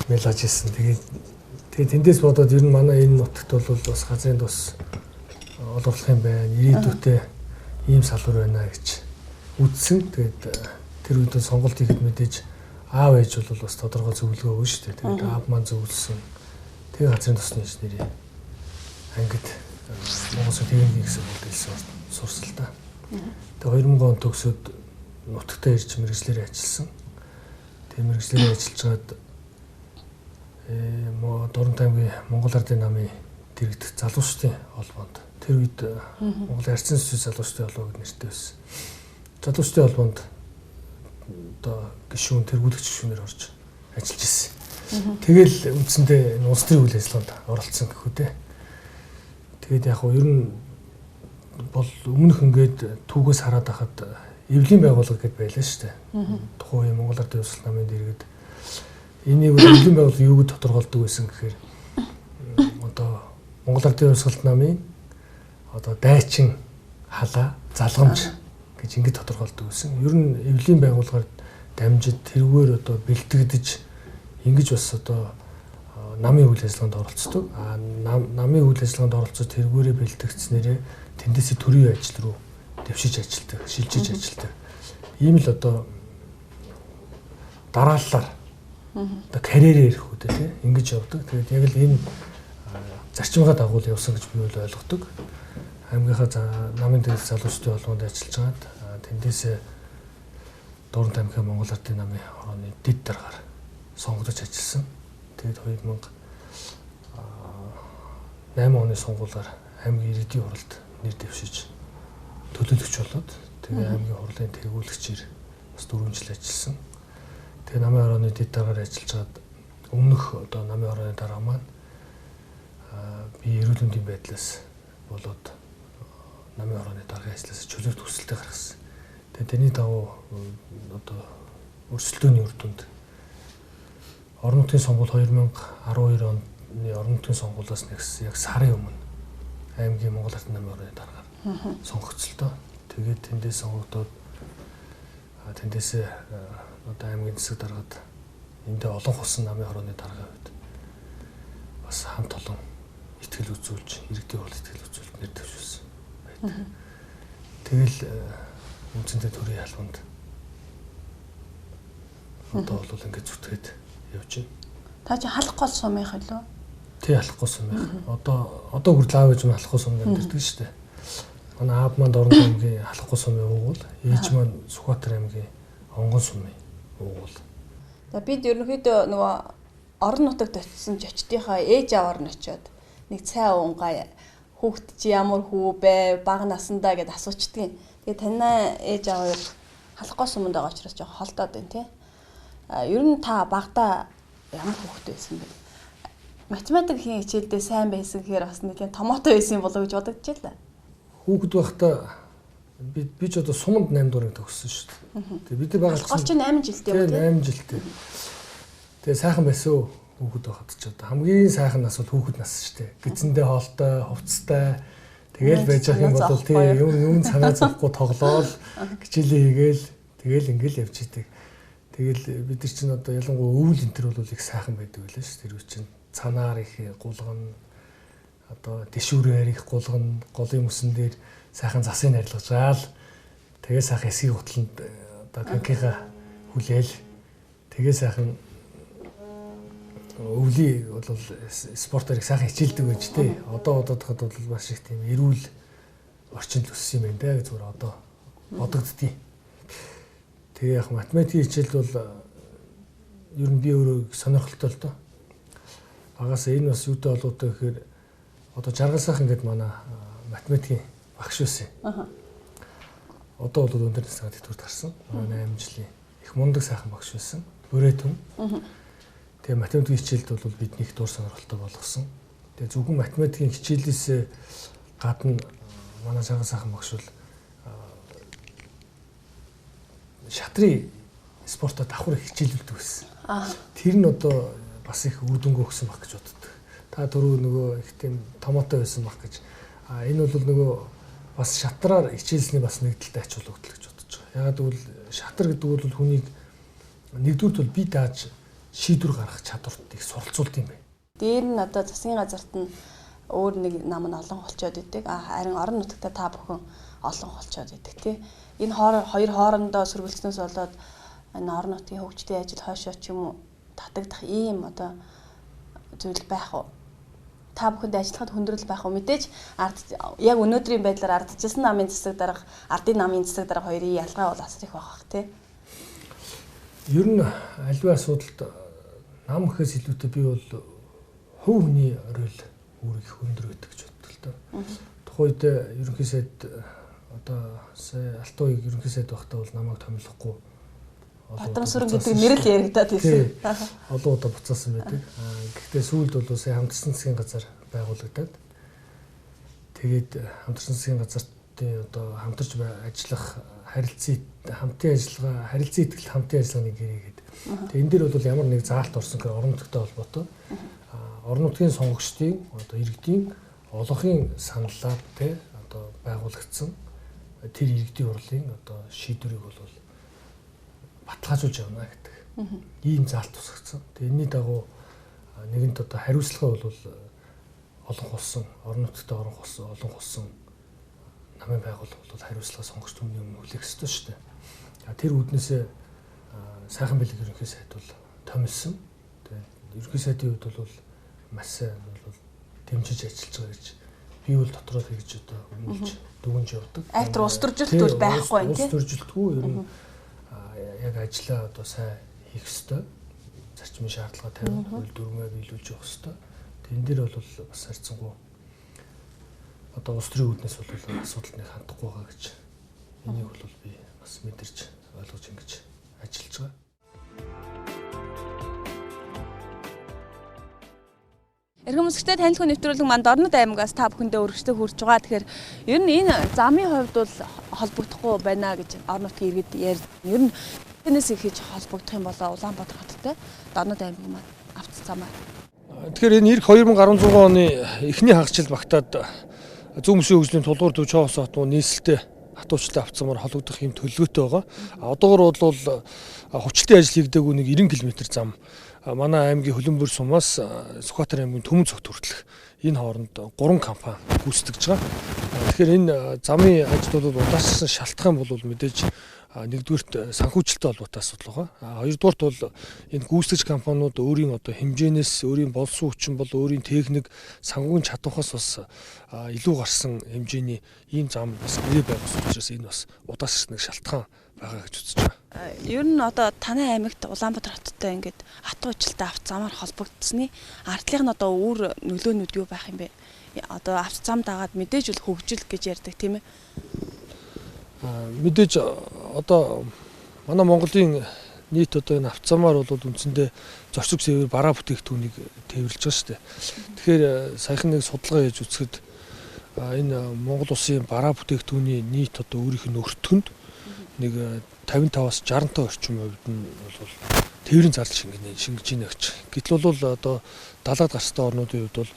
мэлаж исэн. Тэгээд тэндээс бодоод ер нь манай энэ нутагт бол бас газрын тос олорлох юм байна. Ирээдүйдээ ийм салбар байна гэж үзсэн. Тэгээд тэр үед сонголт хийхэд мэдээж аав ээж бол бас тодорхой зөвлөгөө өгнө шүү дээ. Тэгээд аав маань зөвлөсөн. Тэгээ газрын тосны инженерийн ангид Монгол Улсын техникийн их сургуульд элсэн сурсан л да. Тэгээ 2000 он төгсөөд нутагтаа ирж мэргэжлээрээ ажилласан. Тэгээ мэргэжлээрээ ажиллаж байгаад Дорнот аймгийн Монгол Ардын намын дэргэдэх залуучдын холбоонд тэр үед Монгол Арчин сүсэг залуучдын холбоо гэд нэртэй байсан. Залуучдын холбоонд одоо гишүүн тэргүүлэгч гишүүнээр орж ажиллаж ирсэн. Тэгэл үндсэндээ энэ улс төрийн үйл ажиллагаанд оролцсон гэх үү те. Тэгээд яг хөө ер нь бол өмнөх ингээд түүгээс хараад байхад эвлийн байгууллага гэд байлаа шүү дээ. Тухайн үеийн Монгол Ардын Хувьсгал намын дэргэд энийг эвлийн байгууллага юу гэж тодорхойлдог байсан гэхээр одоо Монгол Ардын Хувьсгал намын одоо дайчин халаа залгамж гэж ингэж тодорхойлдог байсан. Ер нь эвлийн байгууллагаар дамжид тэрүүгээр одоо бэлтгэдэж ингэж бас одоо намын үйл ажиллагаанд оролцдог. А намын үйл ажиллагаанд оролцож тэрүүгээрээ бэлтгэгдснээрээ тэндээсээ төрийн ажил руу дэвшиж ажилтдаг, шилжиж ажилтдаг. Ийм л одоо дарааллаар одоо карьерээр ирэх үү те ингэж явдаг. Тэгээд яг л энэ зарчмынхаа дагуу явсан гэж би бол ойлгодог. Аймгийнхаа намын дэргэд залуучдын холбоонд ажиллаж байгаад тэндээсээ Дорнот аймгийн Монгол Ардын намын хорооны дэд даргаар сонгогдож ажилласан. Тэгээд 2008 оны сонгуулиар аймгийн иргэдийн хуралд нэр дэвшиж төлөөлөгч болоод тэгээ аймгийн хурлын тэргүүлэгчээр бас 4 жил ажилласан. Тэгээ намын хорооны дэд даргаар ажиллаж байгаад өмнөх одоо намын хорооны дарга маань би эрүүл мэндийн байдлаас болоод намын хорооны даргын ажлаас чөлөөт хүсэлтээ гаргасан. Тэгээ тэрний дагуу одоо өрсөлдөөний үр дүнд орон нутгийн сонгуул 2012 оны орон нутгийн сонгуулиас нэгсэн яг сарын өмнө аймгийн Монгол Ардын намын хорооны даргаар сонгогдсон л доо. Тэгээд тэндээс сонгогдоод тэндээсээ одоо аймгийн засаг даргад эндээ олон хусан намын хорооны даргын хувьд бас хамт олон итгэл үзүүлж, иргэдийн хурал итгэл үзүүлж нэр дэвшүүлсэн байдаг. Тэгэл үндсэндээ төрийн албанд одоо бол ингээд зүтгээд явж байна. Та чи халах гол сумынх илүү? Тий, халахгүй сумынх. Одоо хүртэл аав ээж маань халахгүй сумд амьдардаг шүү дээ. Манай аав маань Дорнод аймгийн халахгүй сумын уугуул, ээж маань Сүхбаатар аймгийн Онгон сумын уугуул. За бид ерөнхийдөө нөгөө орон нутагт очисон ч очтынхаа ээж аваар нь очиод нэг цай уунгаа хүүхэд чи ямар хүү бэ, бага насандаа гэд асуучдгийн. Тэгээ танай ээж аав хоёр халахгүй суманд байгаа учраас жоохон холдоод байна тий. Ер нь та багадаа ямар хүүхэд байсан бэ? Математик хийн хичээлдээ сайн байсан гэхээр бас нэгэн томоотой байсан юм болоо гэж бодогдчихлаа. Хүүхэд байхдаа би ч одоо суманд 8 дуурайг төгссөн шүү дээ. Тэгээ бид нар багалцсан. Гол чинь 8 жилтэй юм тий. 8 жилтэй. Тэгээ сайхан байсан хүүхэд байхад ч одоо хамгийн сайхан нас бол хүүхэд нас шүү дээ. Гэзэндээ хоолтой, хувцастай тэгэл байж байгаа юм бол тий юм санаа зовхгүй тоглоол хичээлээ хийгээл тэгэл ингээл явж идэг. Тэгэл бид нар чинь одоо ялангуяа өвөл энэ төр бол их сайхан байдаг байлаа шүү. Тэр үе чинь цанаар их гулгана, одоо тэшүүрээр их гулгана, голын мөсөн дээр сайхан засыг арилгаж аал тэгээ сайхан эсгийг гутланд одоо конкийнхаа хүлээл тэгээ сайхан өвлийн бол спортоор их сайхан хичээлдэг байж тээ. Одоо бодоход бол маш их тийм эрүүл орчинд өссөн юм байна даа гэж зүгээр одоо бодогддгийг. Тэгээ яг математикийн хичээл бол ер нь би өөрөө сонирхолтой л доо. Багаас энэ бас юутай холбоотой гэхээр одоо жаргал сайхан гэдэг манай математикийн багш байсан. Одоо бол өндөр насны тэтгэврт гарсан. Манай 8 жилийн их мундаг сайхан багш байсан. Бүрээ түн. Тэгээ математикийн хичээлд бол бидний их дур сонирхолтой болгосон. Тэгээ зөвхөн математикийн хичээлээс гадна манай жаргал сайхан багш бол шатрын спортоо давхар их хичээлүүлдэг байсан. Тэр нь одоо бас их үр дүнгээ өгсөн баг гэж боддог. Та түрүү нөгөө их тийм томоотой байсан баг гэж. Энэ бол нөгөө бас шатраар хичээлсний бас нэг талтай ач холбогдол гэж бодож байгаа. Ягаад гэвэл шатар гэдэг бол хүнийг нэгдүгürt бол бие дааж шийдвэр гаргах чадварт их суралцуулт юм байна. Дээр нь одоо засгийн газарт нь өөр нэг нам нь олон холчоод идэг. Харин орон нутагта та бүхэн олон холчоод идэг тий. Энэ хоёр хоорондоо сөргөлдснөөс болоод энэ орон нутгийн хөгжлийн ажил хойшоо ч юм уу татагдах ийм одоо зүйл байх уу? Та бүхэнд ажиллахад хүндрэл байх уу? Мэдээж ард яг өнөөдрийн байдлаар ардчилсан намын засаг дарга, ардын намын засаг дарга хоёрын ялгаа бол асар их байх бах тий. Ер нь аливаа асуудалд нам гэхээс илүүтэй би бол хувь хүний орой үүрэг их өндөр байдаг гэж боддог л доо. Тухайн үед ерөнхий сайд одоо сая Алтан уяг ерөнхий сайд байхдаа бол намайг томилохгүй Бадрансүрэн гэдэг нэр л яригадаад байсан. Олон удаа буцаасан байдаг. Гэхдээ сүүлд бол сая хамтарсан засгийн газар байгуулагдаад тэгээд хамтарсан засгийн газрын одоо хамтарч ажиллах харилцан хамтын ажиллагаа, харилцан итгэл хамтын ажиллагааны гэрээ гэдэг. Тэгээд энэ дээр бол ямар нэг заалт орсон гэхээр орон нутагтай холбоотой орон нутгийн сонгогчдын одоо иргэдийн олонхын саналаар те одоо байгуулагдсан тэр иргэдийн хурлын одоо шийдвэрийг бол баталгаажуулж явна гэдэг. Ийм заалт тусгагдсан. Тэгээ энэний дагуу нэгэнт одоо хариуцлага бол олон улсын, орон нутагт орон улсын, олон улсын намын байгууллага бол хариуцлага сонгогч түмний өмнө хүлээх ёстой шүү дээ. Тэр үүднээсээ сайхан бэлэг ерөнхий сайд бол томилсон. Тэгээ ерөнхий сайдын хувьд бол маш сайн бол дэмжиж ажиллаж байгаа гэж би бол дотроо тэгж одоо өмнөж дүгнж явдаг. Айтар улс төржилт бол байхгүй юм тийм. Улс төржилтгүй ер нь яг ажлаа одоо сайн хийх ёстой. Зарчмын шаардлага тавина, хууль дүрмээ биелүүлж явах ёстой. Тэн дээр бол бас харьцангуй одоо улс төрийн үүднээс бол асуудал нэг хандахгүй байгаа гэж энийг бол би бас мэдэрч ойлгож ингэж ажиллаж байгаа. Эрхэм үзэгчдээ танилгүй нэвтрүүлэг маань Дорнод аймагаас та бүхэндээ өргөжлөг хүрч байгаа. Тэгэхээр ер нь энэ замын хувьд бол холбогдохгүй байна гэж орон нутгийн иргэд ярьж. Ер нь энэс их хийж холбогдох юм болоо Улаанбаатар хоттой Дорнод аймаг маань авц замаар. Тэгэхээр энэ эх 2016 оны эхний хагас жил багтаад зүүн мөсийн хөгжлийн тулгуур төв Чоос хот муу нийслэлтэй хатуучлалын авцамаар холбогдох юм төлөвлөгөөтэй байгаа. Одоогор бол хувьчлалтын ажил хийгдээгүй нэг 90 км зам манай аймгийн Хөлөнбөр сумаас Сүхбаатар аймгийн Түмэн цогт хүртэлх энэ хооронд 3 компани гүйцэтгэж байгаа. Тэгэхээр энэ замын ажил бол удаашсан шалтгаан бол мэдээж нэгдүгээрт санхүүжилттэй холбоотой асуудал байгаа. Хоёрдугаарт бол энэ гүйцэтгэгч компаниуд өөрийн одоо хэмжээнээс, өөрийн болсон хүчин бол өөрийн техник, санхүүгийн чадвахаас бас илүү гарсан хэмжээний ийм зам бас гэрээ байгуулсан учраас энэ бас удаашрах нэг шалтгаан байгаа гэж үзэж байна. Ер нь одоо танай аймагт Улаанбаатар хоттой ингээд атуу ужилттай авто замаар холбогдсны ардлынх нь одоо үр нөлөөнүүд юу байх юм бэ? Одоо авто зам дагаад мэдээж үл хөгжил гэж ярьдаг, тийм ээ? Мэдээж одоо манай Монголын нийт одоо энэ авто замаар бол үндсэндээ зорчиг цэвэр бараа бүтээгдэхүүнийг тээвэрлж байгаа шүү дээ. Тэгэхээр саяхан нэг судалгаа хийж үзэхэд энэ Монгол улсын бараа бүтээгдэхүүний нийт одоо өөрийнх нь өртгөнд нэг 55-аас 65 орчим хувьд нь бол тээврийн зардал шингэж ийнэ гэж. Гэтэл бол одоо далаад гарцтай орнуудын хувьд бол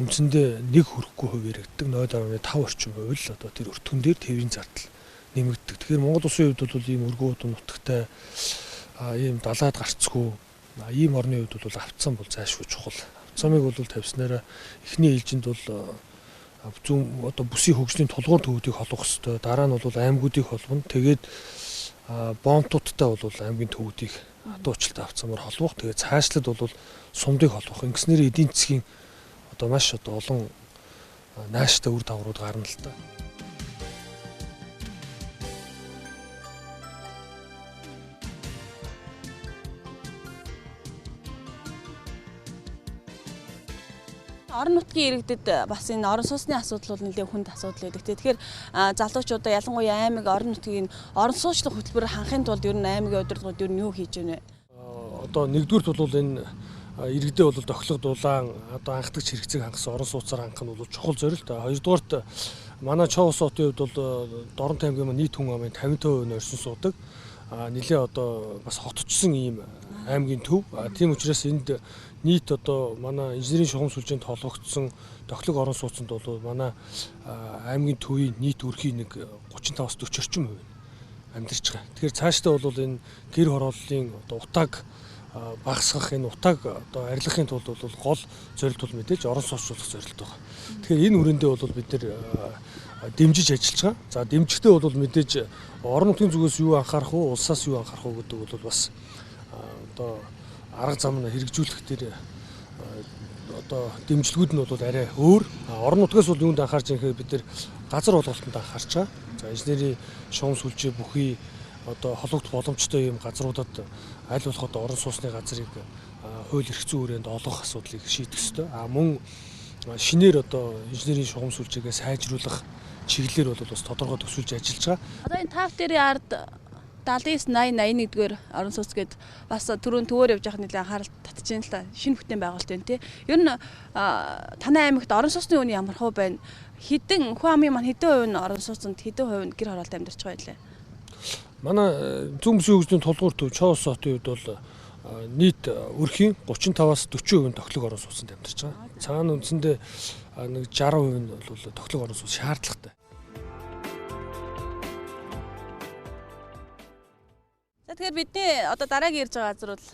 үндсэндээ нэг хүрэхгүй хувь яригддаг 0.5 орчим хувь л одоо тэр өртгөн дээр тээврийн зардал нэмэгддэг. Тэгэхээр Монгол улсын хувьд бол ийм өргөн удам нутагтай ийм далаад гарцгүй ийм орны хувьд бол авцсан бол зайлшгүй чухал. Авцамыг бол тавьснараа эхний ээлжинд бол зүүн одоо бүсийн хөгжлийн тулгуур төвүүдийг холбох ёстой. Дараа нь бол аймагуудыг холбоно. Тэгээд бомтуудтай бол аймгийн төвүүдийг хатуучлалтай авцамаар холбох. Тэгээд цаашлаад бол сумдыг холбох. Ингэснээр эдийн засгийн одоо маш одоо олон нааштай үр дагаврууд гарна л та. Орон нутгийн иргэдэд бас энэ орон сууцны асуудал бол нэлээд хүнд асуудал байдаг. Тэгэхээр залуучуудаа ялангуяа аймаг орон нутгийн орон сууцлах хөтөлбөр хангахын тулд ер нь аймгийн удирдлагууд ер нь юу хийж байна вэ? Одоо нэгдүгüрт бол энэ иргэдээ бол тохиолдол дулаан одоо анхдагч хэрэгцээг хангасан орон сууцаар хангах нь бол чухал зорилт. Хоёрдугаарт манай Чоос хотын хувьд бол Дорнот аймгийн нийт хүн амын 55% нь оршин суудаг. Нэлээ одоо бас хотчсон ийм аймгийн төв. Тийм учраас энд нийт одоо манай инженерийн шугам сүлжээнд холбогдсон тохилог орон сууцнд бол манай аймгийн төвийн нийт өрхийн нэг 35-аас 40 орчим хувь амьдарч байгаа. Тэгэхээр цаашдаа бол энэ гэр хорооллын одоо утааг багасгах, энэ утааг одоо арилгахын тулд бол гол зорилт бол мэдээж орон сууцлах зорилт байгаа. Тэгэхээр энэ хүрээндээ бол бид нэр дэмжиж ажиллаж байгаа. За дэмжихдээ бол мэдээж орон нутгийн зүгээс юу анхаарах уу, улсаас юу анхаарах уу гэдэг бол бас одоо арга зам нь хэрэгжүүлэх дээр одоо дэмжлэгүүд нь бол арай өөр. Орон нутгаас бол юунд анхаарч байгаа гэхээр бид нэр газар олголтонд анхаарч байгаа. За инженерийн шугам сүлжээ бүхий одоо холбогдох боломжтой юм газруудад аль болох одоо орон сууцны газрыг хууль эрх зүйн хүрээнд олгох асуудлыг шийдэх ёстой. А мөн шинээр одоо инженерийн шугам сүлжээгээ сайжруулах чиглэлээр бол бас тодорхой төсөөлж ажиллаж байгаа. Одоо энэ тав дээрийн ард 79 80 81 дгээр орон сууц гээд бас түрүүн төвөөр явж байхад нэлээд анхаарал татж байна л та. Шинэ бүтээн байгуулалт байна тий. Ер нь танай аймагт орон сууцны үн ямар хөө байна? Хэдэн хүн амын маань хэдэн хувь нь орон сууцнд, хэдэн хувь нь гэр хороолт амьдарч байгаа юм лээ? Манай зүүн бүсийн хөгжлийн тулгуур төв Чоос хотын хувьд бол нийт өрхийн 35-аас 40% нь тохилог орон сууцнд амьдарч байгаа. Цаана үндсэндээ нэг 60% нь бол тохилог орон сууц шаардлагатай. За тэгэхээр бидний одоо дараагийн ирж байгаа газар бол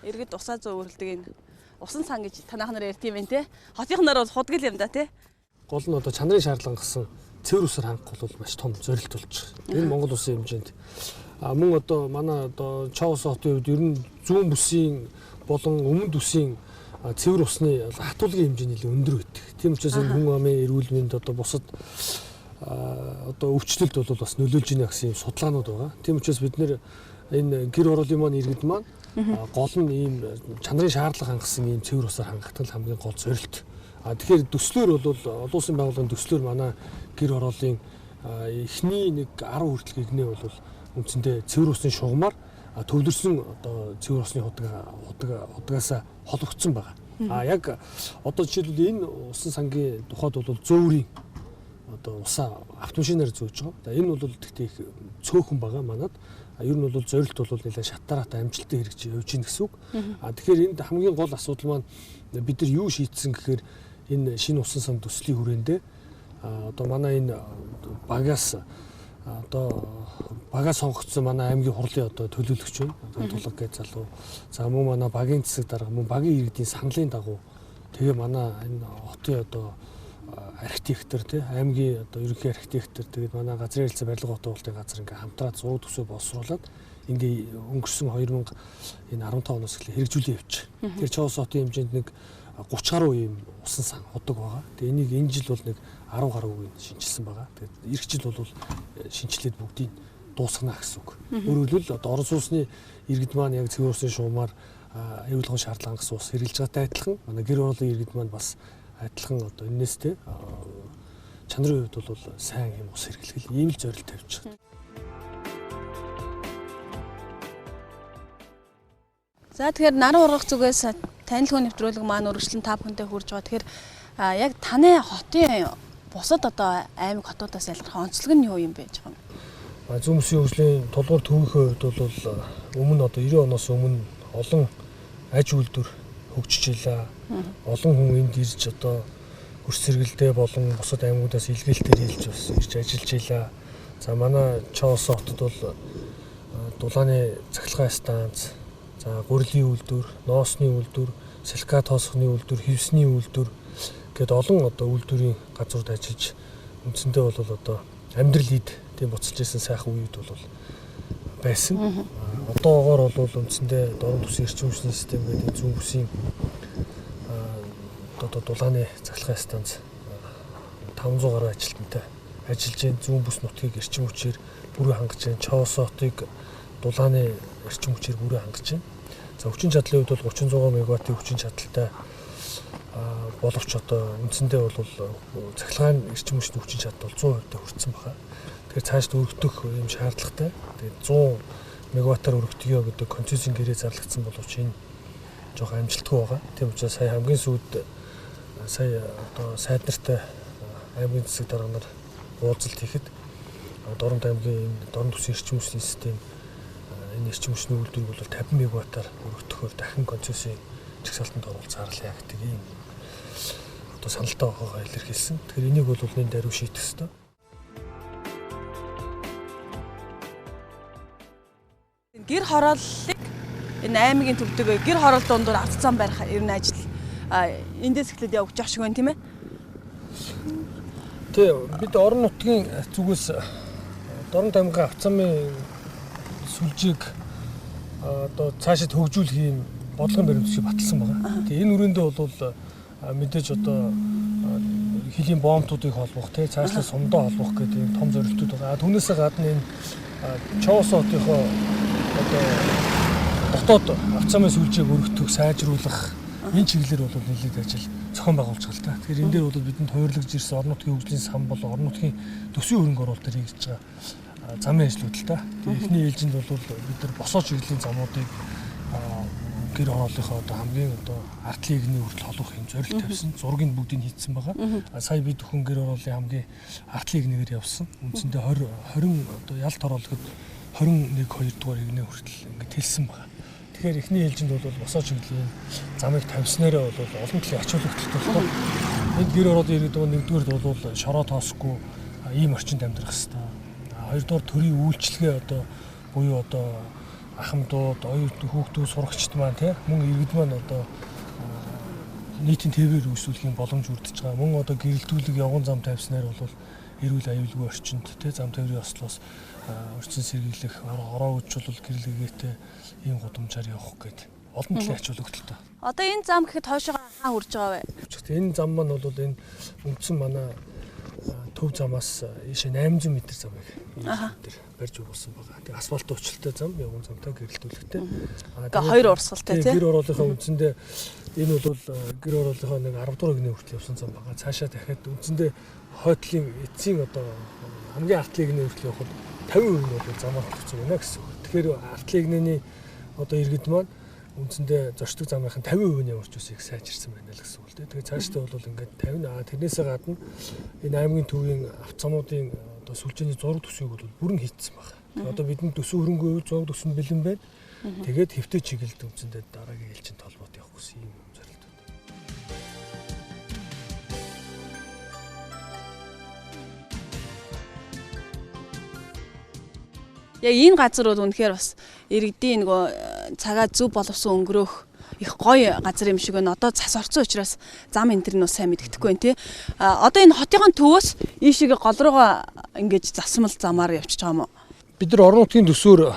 иргэд усаа зөөвөрлөдөг энэ усан сан гэж танайх нар ярьд юм байна те. Хотынх нар бол худгал юм да те. Гол нь одоо чанарын шаардлага хангасан цэвэр усаар хангах бол маш том зорилт болж байгаа. Энэ Монгол улсын хэмжээнд. Мөн одоо манай одоо Чоос хотын хувьд ер нь зүүн бүсийн болон өмнөд бүсийн цэвэр усны хатуулгын хэмжээ нэлээд өндөр байдаг. Тийм учраас энэ хүн амын эрүүл мэнд одоо бусад одоо өвчлөлд бол бас нөлөөлж ийнэ гэсэн юм судалгаанууд байгаа. Тийм учраас бид нэр энэ гэр хорооллын маань иргэд маань гол нь ийм чанарын шаардлага хангасан ийм цэвэр усаар хангах нь хамгийн гол зорилт. Тэгэхээр төслөөр бол олон улсын байгууллагын төслөөр манай гэр хорооллын эхний нэг 10 хүртэлх иргэнэ бол үндсэндээ цэвэр усны шугамар төвлөрсөн одоо цэвэр усны худгаасаа холбогдсон байгаа. Яг одоо жишээлбэл энэ усан сангийн тухайд бол зөөврийн одоо усаа автомашинаар зөөж байгаа. Энэ бол тэгтээ их цөөхөн байгаа манад. Ер нь бол зорилт бол нэлээд шаттараатай амжилттай хэрэгж явж гин гэсэн үг. Тэгэхээр энд хамгийн гол асуудал маань бид нар юу шийдсэн гэхээр энэ шинэ усан сан төслийн хүрээндээ одоо манай энэ багаас одоо багаа сонгогдсон манай аймгийн хурлын одоо төлөөлөгч байна. Одоо Тулаг гэж залуу. За мөн манай багийн засаг дарга, мөн багийн иргэдийн саналын дагуу тэгээ манай энэ хотын одоо архитектор тий аймгийн одоо ерөнхий архитектор тэгээд манай газрын харилцаа барилга хотын газар ингээ хамтраад зураг төсөө боловсруулад ингээ өнгөрсөн 2015 оноос эхлээ хэрэгжүүлээ явчих. Тэгэхээр Чоос хотын хэмжээнд нэг 30 гаруй ийм усан сан удаг байгаа. Тэгээ энийг энэ жил бол нэг 10 гаруйг шинчилсэн байгаа. Тэгээд эх жил бол шинчлээд бүгдийг дуусгана гэсэн үг. Өөрөөр хэлбэл одоо орон сууцны иргэд маань яг цэвэр усын шуумаар эрүүл мэндийн шаардлага хангасан ус хэрэглэж байгаатай адилхан манай гэр ороолын иргэд маань бас адилхан одоо энэс те чанарын хувьд бол сайн юм ус хэрэглэх ийм л зорилт тавьж байгаа. За тэгэхээр наран ургах зүгээс танилгүй нэвтрүүлэг маань үргэлжлэн та бүхэндээ хүрж байгаа. Тэгэхээр яг таны хотын бусад одоо аймаг хотуудаас ялгарх онцлог нь юу юм бэ гэж байна? Зүүн бүсийн хөгжлийн тулгуур төвийнхөө хувьд бол өмнө одоо 90 оноос өмнө олон аж үйлдвэр хөгжиж илаа. Олон хүн энд ирж одоо хөрс сэргэлдээ болон бусад аймагудаас илгээлтээр хэлж бас ирж ажиллаж илаа. За манай Чоос хотод бол дулааны цахилгаан станц, за гурилын үйлдвэр, ноосны үйлдвэр, силика тоосхны үйлдвэр, хевсний үйлдвэр гээд олон одоо үйлдвэрийн газрууд ажиллаж үндсэндээ бол одоо амьдрал эд тийм буцалж исэн сайхан үед бол байсан. Одоогоор бол үндсэндээ дорн төсвийн эрчим хүчний систем гэдэг зүүн бүсийн одоо дулааны цахилгаан станц 500 гаруй ажилтнтай ажиллаж байна. Зүүн бүс нутгийг эрчим хүчээр бүрэн хангаж байна. Чоос хотыг дулааны эрчим хүчээр бүрэн хангаж байна. За хүчин чадлын хувьд бол 36 мегаваттын хүчин чадалтай боловч одоо үндсэндээ бол цахилгаан эрчим хүчний хүчин чадал бол 100% хүрсэн байна. Тэгэхээр цаашд өргөдөх юм шаардлагатай. Тэгээд 100 мегаваттаар өргөдгөө гэдэг концессийн гэрээ зарлагдсан боловч энэ жоохон амжилтгүй байгаа. Тийм учраас сая хамгийн сүйд сая одоо сайд нартай аймгийн засаг дарга нар уулзалт хийхэд Дорнод аймгийн энэ дорн төсвийн эрчим хүчний систем энэ эрчим хүчний үйлдвэрийг бол 50 мегаваттаар өргөдөхөөр дахин концессийн жагсаалтанд оруулах зарлая гэдэг ийм одоо саналтай байгаагаа илэрхийлсэн. Тэгэхээр энийг бол энэ даруй шийдэх ёстой. Гэр хорооллыг энэ аймгийн төвдөг гэр хороол дундуур авто зам барих ер нь ажил эндээс эхлээд явагдаж шиг байна тийм ээ. Тий, бид орон нутгийн зүгээс Дорнод аймгийн авто замын сүлжээг одоо цаашид хөгжүүлэх юм бодлогын баримтчийг баталсан байгаа. Тэгээ энэ үрээндээ бол мэдээж одоо хөлийн бомбтуудыг холбох, тий цаашлаа сумдаа холбох гэдэг юм том зорилтууд байгаа. Түүнээсээ гадна энэ Чоос хотынхоо одоо дотоод авто замын сүлжээг өргөтгөх, сайжруулах энэ чиглэлээр бол нэлээд ажил зохион байгуулж байгаа л та. Тэгэхээр энэ дээр бол бидэнд хуурлаж ирсэн орон нутгийн хөгжлийн сан болон орон нутгийн төсвийн хөрөнгө оруулалтаар хийж байгаа замын ажлууд л та. Тэгээ эхний ээлжинд бол бид нар босоо чиглэлийн замуудыг гэр хорооллынхоо одоо хамгийн одоо ардлын эгний хүртэл холбох юм зорилт тавьсан. Зургийг бүгдийг хийцэн байгаа. Сая бид бүхэн гэр хорооллын хамгийн ардлын эгнээгээр явсан. Үндсэндээ 20 одоо ялт хороолоход 21 2 дугаар эгнээ хүртэл ингээд хэлсэн байгаа. Тэгэхээр эхний ээлжинд бол босоо чиглэлийн замыг тавьснараа бол олон талын ач холбогдолтой болтой. Энд гэр хорооллын иргэд бол нэгдүгээрт бол шороо тоосгүй ийм орчинд амьдрах хэвээр. Хоёрдугаар төрийн үйлчилгээ одоо буюу одоо ахмадууд, оюутан хүүхдүүд, сурагчид маань тий мөн иргэд маань одоо нийтийн тээврээр үйлчлэхийн боломж бүрдэж байгаа. Мөн одоо гэрэлтүүлэг явган зам тавьснаар бол эрүүл аюулгүй орчинд тий зам тээврийн ослоос орчин сэргийлэх, ороо үжил гэрэлгээтэй ийм гудамжаар явах гээд олон талын ач холбогдолтой. Одоо энэ зам гэхэд хойшоо хаа хүрж байгаа вэ? Энэ зам маань бол энэ үндсэн манай төв замаас ийшээ 800 м замыг дээр барьж өгүүлсэн байгаа. Тэгээ асфальт уучлалтай зам, явган замтай гэрэлтүүлэгтэй. Тэгээ хоёр урсгалтай тийм. Гэр хорооллынхаа үндсэндээ энэ бол гэр хорооллынхаа нэг 10 дугаар эгнээ хүртэл явсан зам байгаа. Цаашаа дахиад үндсэндээ хойтлын эцсийн одоо хамгийн артлын эгнээ хүртэл явхад 50% нь бол замаар холбогдсон байна гэсэн үг. Тэгэхээр артлын эгнээний одоо иргэд маань үндсэндээ зорчдог замынхын 50% нь ямарч үсийг сайжирсан байна л гэсэн үг л дээ. Тэгээ цаашдаа бол ингээд 50 тэрнээсээ гадна энэ аймгийн төвийн авто замуудын одоо сүлжээний зураг төсвийг бол бүрэн хийцсэн байна. Тэгээ одоо бидэнд төсөв хөрөнгө үйл зураг төсөв нь бэлэн байна. Тэгээд хэвтэй чиглэлд үндсэндээ дараагийн ээлжинд холбоот явах гэсэн юм зорилтууд. Яг энэ газар бол үнэхээр бас иргэдийн нөгөө цагаа зөв боловсон өнгөрөөх их гоё газар юм шиг байна. Одоо цас орцсон учраас зам энэ төр нь бас сайн мэддэхгүй байна тий. Одоо энэ хотын төвөөс ийшээгээ гол руугаа ингэж засмал замаар явчихж байгаа юм уу? Бид нар орон нутгийн төсвөр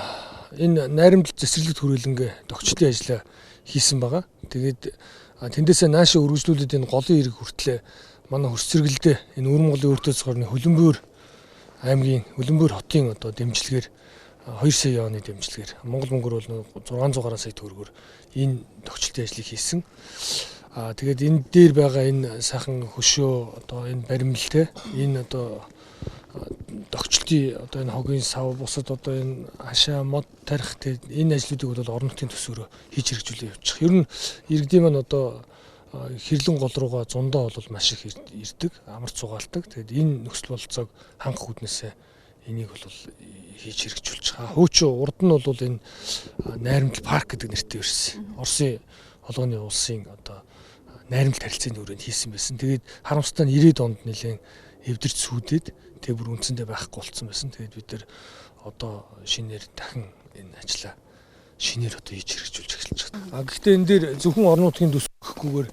энэ найрамдал цэцэрлэгт хүрээлэнгээ төгчлөлийн ажлаа хийсэн байгаа. Тэгээд тэндээсээ наашаа үргэлжлүүлээд энэ голын эрэг хүртлээ манай хөрс зэрэгэлдээ энэ Өвөр Монголын өөртөө цорны Хөлбөмбөр аймгийн Хөлбөмбөр хотын одоо дэмжлэгээр 2 сая юаны дэмжлэгээр Монгол мөнгөөр бол 600 гаруй сая төгрөгөөр энэ төгчлөлтийн ажлыг хийсэн. Тэгээд энэ дээр байгаа энэ сайхан хөшөө одоо энэ баримл те энэ одоо төгчлөлтийн одоо энэ хогийн сав бусад одоо энэ хашаа мод тарих те энэ ажлуудыг бол орон нутгийн төсвөрөө хийж хэрэгжүүлээ явуучих. Ер нь иргэдийн маань одоо хэрлэн гол руугаа зундаа бол маш их ирдэг, амарч сугаалдаг. Тэгээд энэ нөхцөл бололцоог хангах үүднээсээ энийг бол хийж хэрэгжүүлж байгаа. Хуучин урд нь бол энэ найрамдал парк гэдэг нэртэй ирсэн. Оросын холгооны улсын одоо найрамдал харилцааны өрөөнд хийсэн байсан. Тэгээд харамсалтай нь 90-ад онд нэлээд эвдэрч сүйдээд тэг бүр үндсэндээ байхгүй болсон байсан. Тэгээд бид нар одоо шинээр дахин энэ ажлаа шинээр одоо хийж хэрэгжүүлж эхэлж байгаа. Гэхдээ энэ дээр зөвхөн орон нутгийн төсөв гэхгүйгээр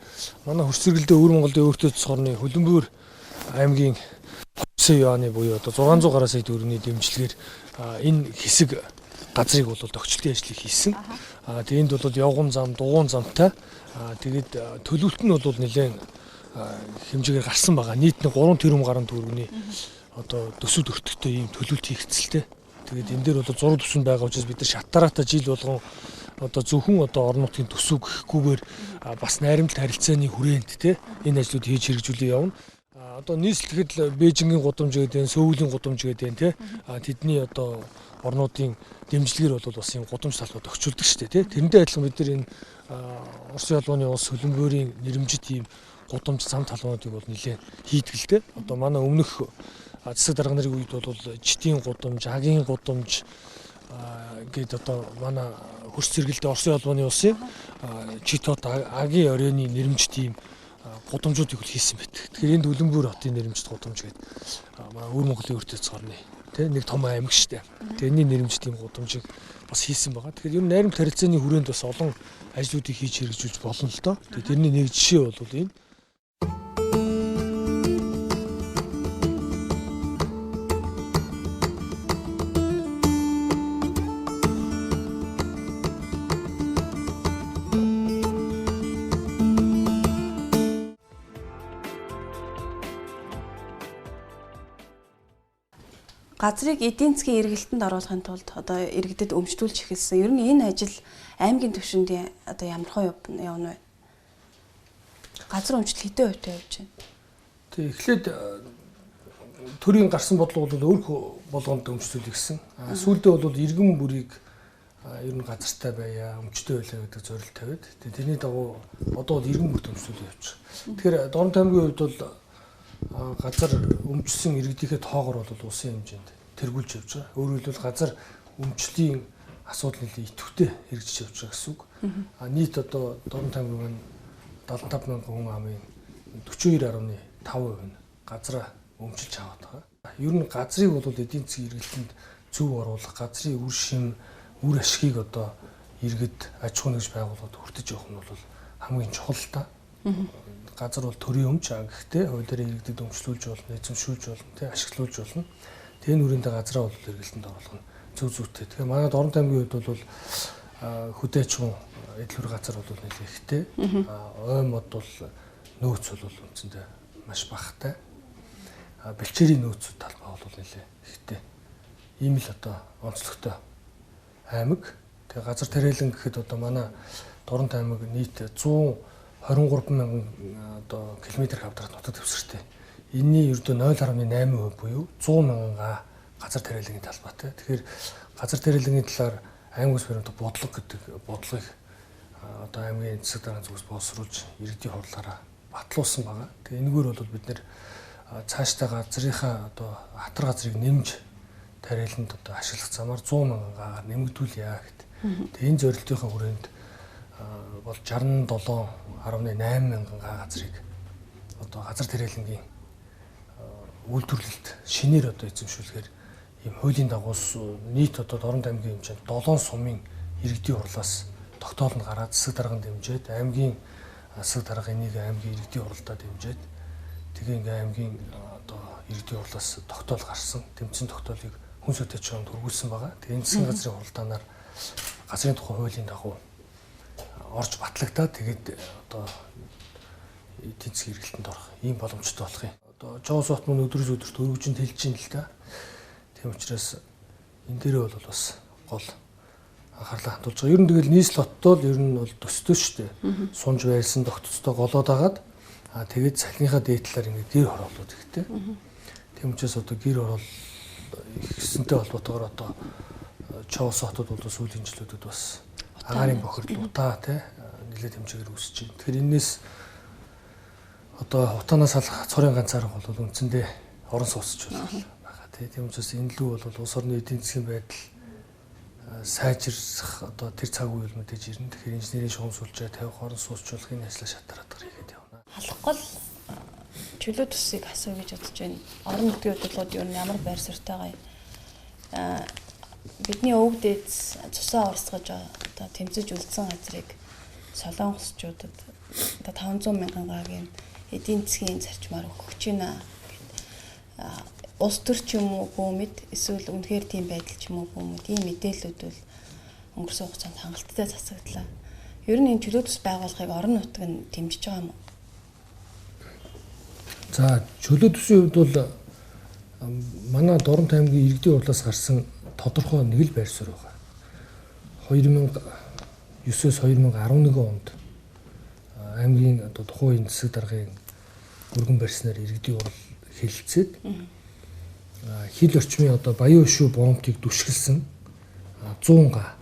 манай хөрс зэрэгэлдээ Өвөр Монголын өөртөө цорны Хөлбөмбөр аймгийн 2 сая юаны буюу одоо 600 гаруй сая төгрөгийн дэмжлэгээр энэ хэсэг газрыг бол төгчлөлийн ажлыг хийсэн. Тэгээд энд бол явган зам, дугуйн замтай. Тэгээд төлөвлөлт нь бол нэлээд хэмжээгээр гарсан байгаа. Нийт нь 3 тэрбум гаруй төгрөгийн одоо төсөв өртөгтэй ийм төлөвлөлт хийгдэлтэй. Тэгээд энэ дээр бол зураг төсөв байгаа учраас бид нар шатараатай жил болгон одоо зөвхөн одоо орон нутгийн төсөв гэхгүйгээр бас найрамдал харилцааны хүрээнд те энэ ажлууд хийж хэрэгжүүлээ явна. Одоо нийслэхэд Бээжингийн гудамж гэдэг, Сөүлийн гудамж гэдэг те тэдний одоо орнуудын дэмжлэгээр бол бас юм гудамж талбайд өгчүүлдэг шүү дээ те. Тэрнтэй адилхан бид нар энэ Оросын холбооны улс Хөлбөмбөрийн нэрэмжит ийм гудамж зам талбайнуудыг бол нэлээд хийдэг л те. Одоо манай өмнөх засаг дарга нарын үед бол Читийн гудамж, Агийн гудамж гээд одоо манай хөрс зэрэгэлдээ Оросын холбооны улсын Читот Агийн оройны нэрэмжит ийм гудамжуудыг бол хийсэн байдаг. Тэгэхээр энд Хөлбөмбөр хотын нэрэмжит гудамж гээд манай Өвөр Монголын өөртөө цорны тэ нэг том аймаг штэ. Тэрний нэрэмжит ийм гудамжийг бас хийсэн байгаа. Тэгэхээр ер нь найрамд харилцааны хүрээнд бас олон ажлуудыг хийж хэрэгжүүлж болно л доо. Тэгээ тэрний нэг жишээ бол энэ. Газрыг эдийн засгийн эргэлтэнд оруулахын тулд одоо иргэдэд өмчлүүлж эхэлсэн. Ер нь энэ ажил аймгийн түвшинд одоо ямархан явна вэ? Газар өмчлөл хэдэн хувьтай явж байна? Тэг эхлээд төрийн гарсан бодлого бол өөр болгонд өмчлүүлэх гэсэн. Сүүлдээ бол иргэн бүрийг ер нь газартай байя, өмчтэй байлаа гэдэг зорилт тавиад. Тэг тэрний дагуу одоо бол иргэн бүрт өмчлүүлээ явж байгаа. Тэгэхээр Дорнот аймгийн хувьд бол газар өмчсөн иргэдийнхээ тоогоор бол улсын хэмжээнд тэргүүлж явж байгаа. Өөрөөр хэлбэл газар өмчлийн асуудал нэлээд идэвхтэй хэрэгжиж явж байгаа гэсэн үг. Нийт одоо Дорнот аймгийн маань 75 мянган хүн амын 42.5% нь газраа өмчилж аваад байгаа. Ер нь газрыг бол эдийн засгийн эргэлтэнд зөв оруулах, газрын үр шим, үр ашигыг одоо иргэд аж ахуй нэгж байгууллагад хүртэж явах нь бол хамгийн чухал л та. Газар бол төрийн өмч, гэхдээ хуулиар иргэдэд өмчлүүлж болно, эзэмшүүлж болно, тэ ашиглуулж болно. Тэгээ нүрэндээ газраа бол эргэлтэнд оруулах нь зөв зүйтэй. Тэгэхээр манай Дорнот аймгийн хувьд бол хөдөө аж ахуйн эдлүр газар бол нэлээд ихтэй. Ой мод бол нөөц бол үндсэндээ маш багатай. Бэлчээрийн нөөцүүд талбай бол нэлээд ихтэй. Ийм л одоо онцлогтой аймаг. Тэгээ газар тариалан гэхэд одоо манай Дорнот аймаг нийт 123 мянган одоо километр квадрат нутаг дэвсгэртэй. Энийний ердөө 0.8% буюу 100 мянган га газар тариалангийн талбайтай. Тэгэхээр газар тариалангийн талаар аймаг ус баримтат бодлого гэдэг бодлогыг одоо аймгийн засаг даргын зүгээс боловсруулж иргэдийн хурлаараа батлуулсан байгаа. Тэгээ энэгээр бол бид нэр цаашдаа газрынхаа одоо хатар газрыг нэмж тариаланд одоо ашиглах замаар 100 мянган гаар нэмэгдүүлье гэдэг. Тэгээ энэ зорилтынхаа хүрээнд бол 67.8 мянган га газрыг одоо газар тариалангийн үйлдвэрлэлд шинээр одоо эзэмшүүлэхээр ийм хуулийн дагуу нийт одоо Дорнод аймгийн хэмжээнд 7 сумын иргэдийн хурлаас тогтоол нь гараад засаг дарган дэмжиж, аймгийн засаг дарга энийг аймгийн иргэдийн хуралдаа дэмжиж, тэгээ ингээ аймгийн одоо иргэдийн хурлаас тогтоол гарсан. Тэмцэн тогтоолыг хүн сүтэч чамд хүргүүлсэн байгаа. Тэгээ энэ засгийн газрын хуралдаанаар газрын тухай хуулийн дагуу орж батлагдаад тэгээд одоо эдийн засгийн эргэлтэнд орох ийм боломжтой болох юм. Одоо Джонс хот мөн өдрөөс өдөрт өргөжин тэлж байна л да. Тийм учраас энэ дээрээ бол бас гол анхаарлаа хандуулж байгаа. Ер нь тэгэл нийслэл хоттой л ер нь бол төстэй шүү дээ. Сунж байрлсан тогтцтой голоод агаад тэгээд цахилганыхаа дээд талаар ингээд гэр хороолууд ихтэй. Тийм учраас одоо гэр хороол ихсэнтэй холбоотойгоор одоо Чоос хотод бол сүүлийн жилүүдэд бас агаарын бохирдол утаа тий нэлээд хэмжээгээр өсөж байна. Тэгэхээр энэс одоо утаанаас салах цорын ганц арга бол үндсэндээ орон сууцч байгаа тий. Тийм учраас энэ лүү бол улс орны эдийн засгийн байдал сайжирсах одоо тэр цаг үе бол мэдээж ирнэ. Тэгэхээр инженерийн шугам сүлжээ тавих, орон сууцчлах энэ ажлаа шатараадгаар хийгээд явна. Халахгүй чөлөө төсийг асуу гэж бодож байна. Орон нутгийн удирдлагууд юу ямар байр суурьтайгаа юм. Бидний өвөг дээдс цусаа урсгаж одоо тэмцэж үлдсэн газрыг солонгосчуудад одоо 500 мянган гагийн эдийн засгийн зарчмаар өгөх гэж байна гэд. Улс төр ч юм уу бүүмэд эсвэл үнэхээр тийм байдал ч юм уу бүүмэд ийм мэдээллүүд бол өнгөрсөн хугацаанд хангалттай засагдлаа. Ер нь энэ чөлөө төс байгууллагыг орон нутг нь дэмжиж байгаа юм уу? За, чөлөө төсийн хувьд бол манай Дорнод аймгийн иргэдийн хурлаас гарсан тодорхой нэг л байр суурь байгаа. 2009-өөс 2011 онд аймгийн одоо тухайн үеийн засаг даргын өргөн барьснаар иргэдийн хурал хэлэлцээд хил орчмын одоо Баян өшөө бомбыг түшгэлсэн 100 га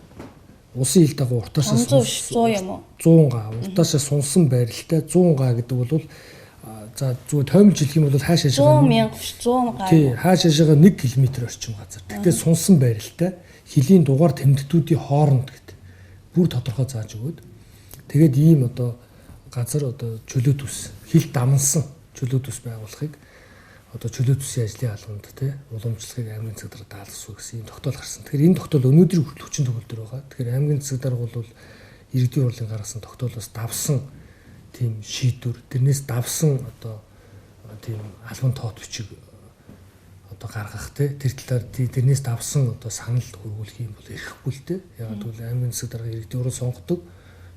улсын хил дагуу уртаашаа 100 юм уу? 100 га уртаашаа сунсан байралтай 100 га гэдэг бол за зүгээр тоймж хэлэх юм бол хааш хашаагаа 100 мянга 100 га. Тий, хааш хашаагаа 1 км орчим газар. Гэхдээ сунсан байралтай хилийн дугаар тэмдэгтүүдийн хооронд гэдэг бүр тодорхой зааж өгөөд тэгээд ийм одоо газар одоо чөлөө төс хил дамнсан чөлөө төс байгуулахыг одоо чөлөө төсийн ажлын албанд тий уламжлахыг аймгийн засаг дарга даалгасан гэсэн ийм тогтоол гарсан. Тэгэхээр энэ тогтоол өнөөдрийн хүртэл хүчин төгөлдөр байгаа. Тэгэхээр аймгийн засаг дарга бол иргэдийн хурлын гаргасан тогтоолоос давсан тийм шийдвэр, тэрнээс давсан одоо тийм албан тоот бичиг одоо гаргах тий тэр талаар тэрнээс давсан одоо санал хөрвүүлэх юм бол эрхгүй л дээ. Яг гэвэл аймгийн засаг дарга иргэдийн хурал сонгодог,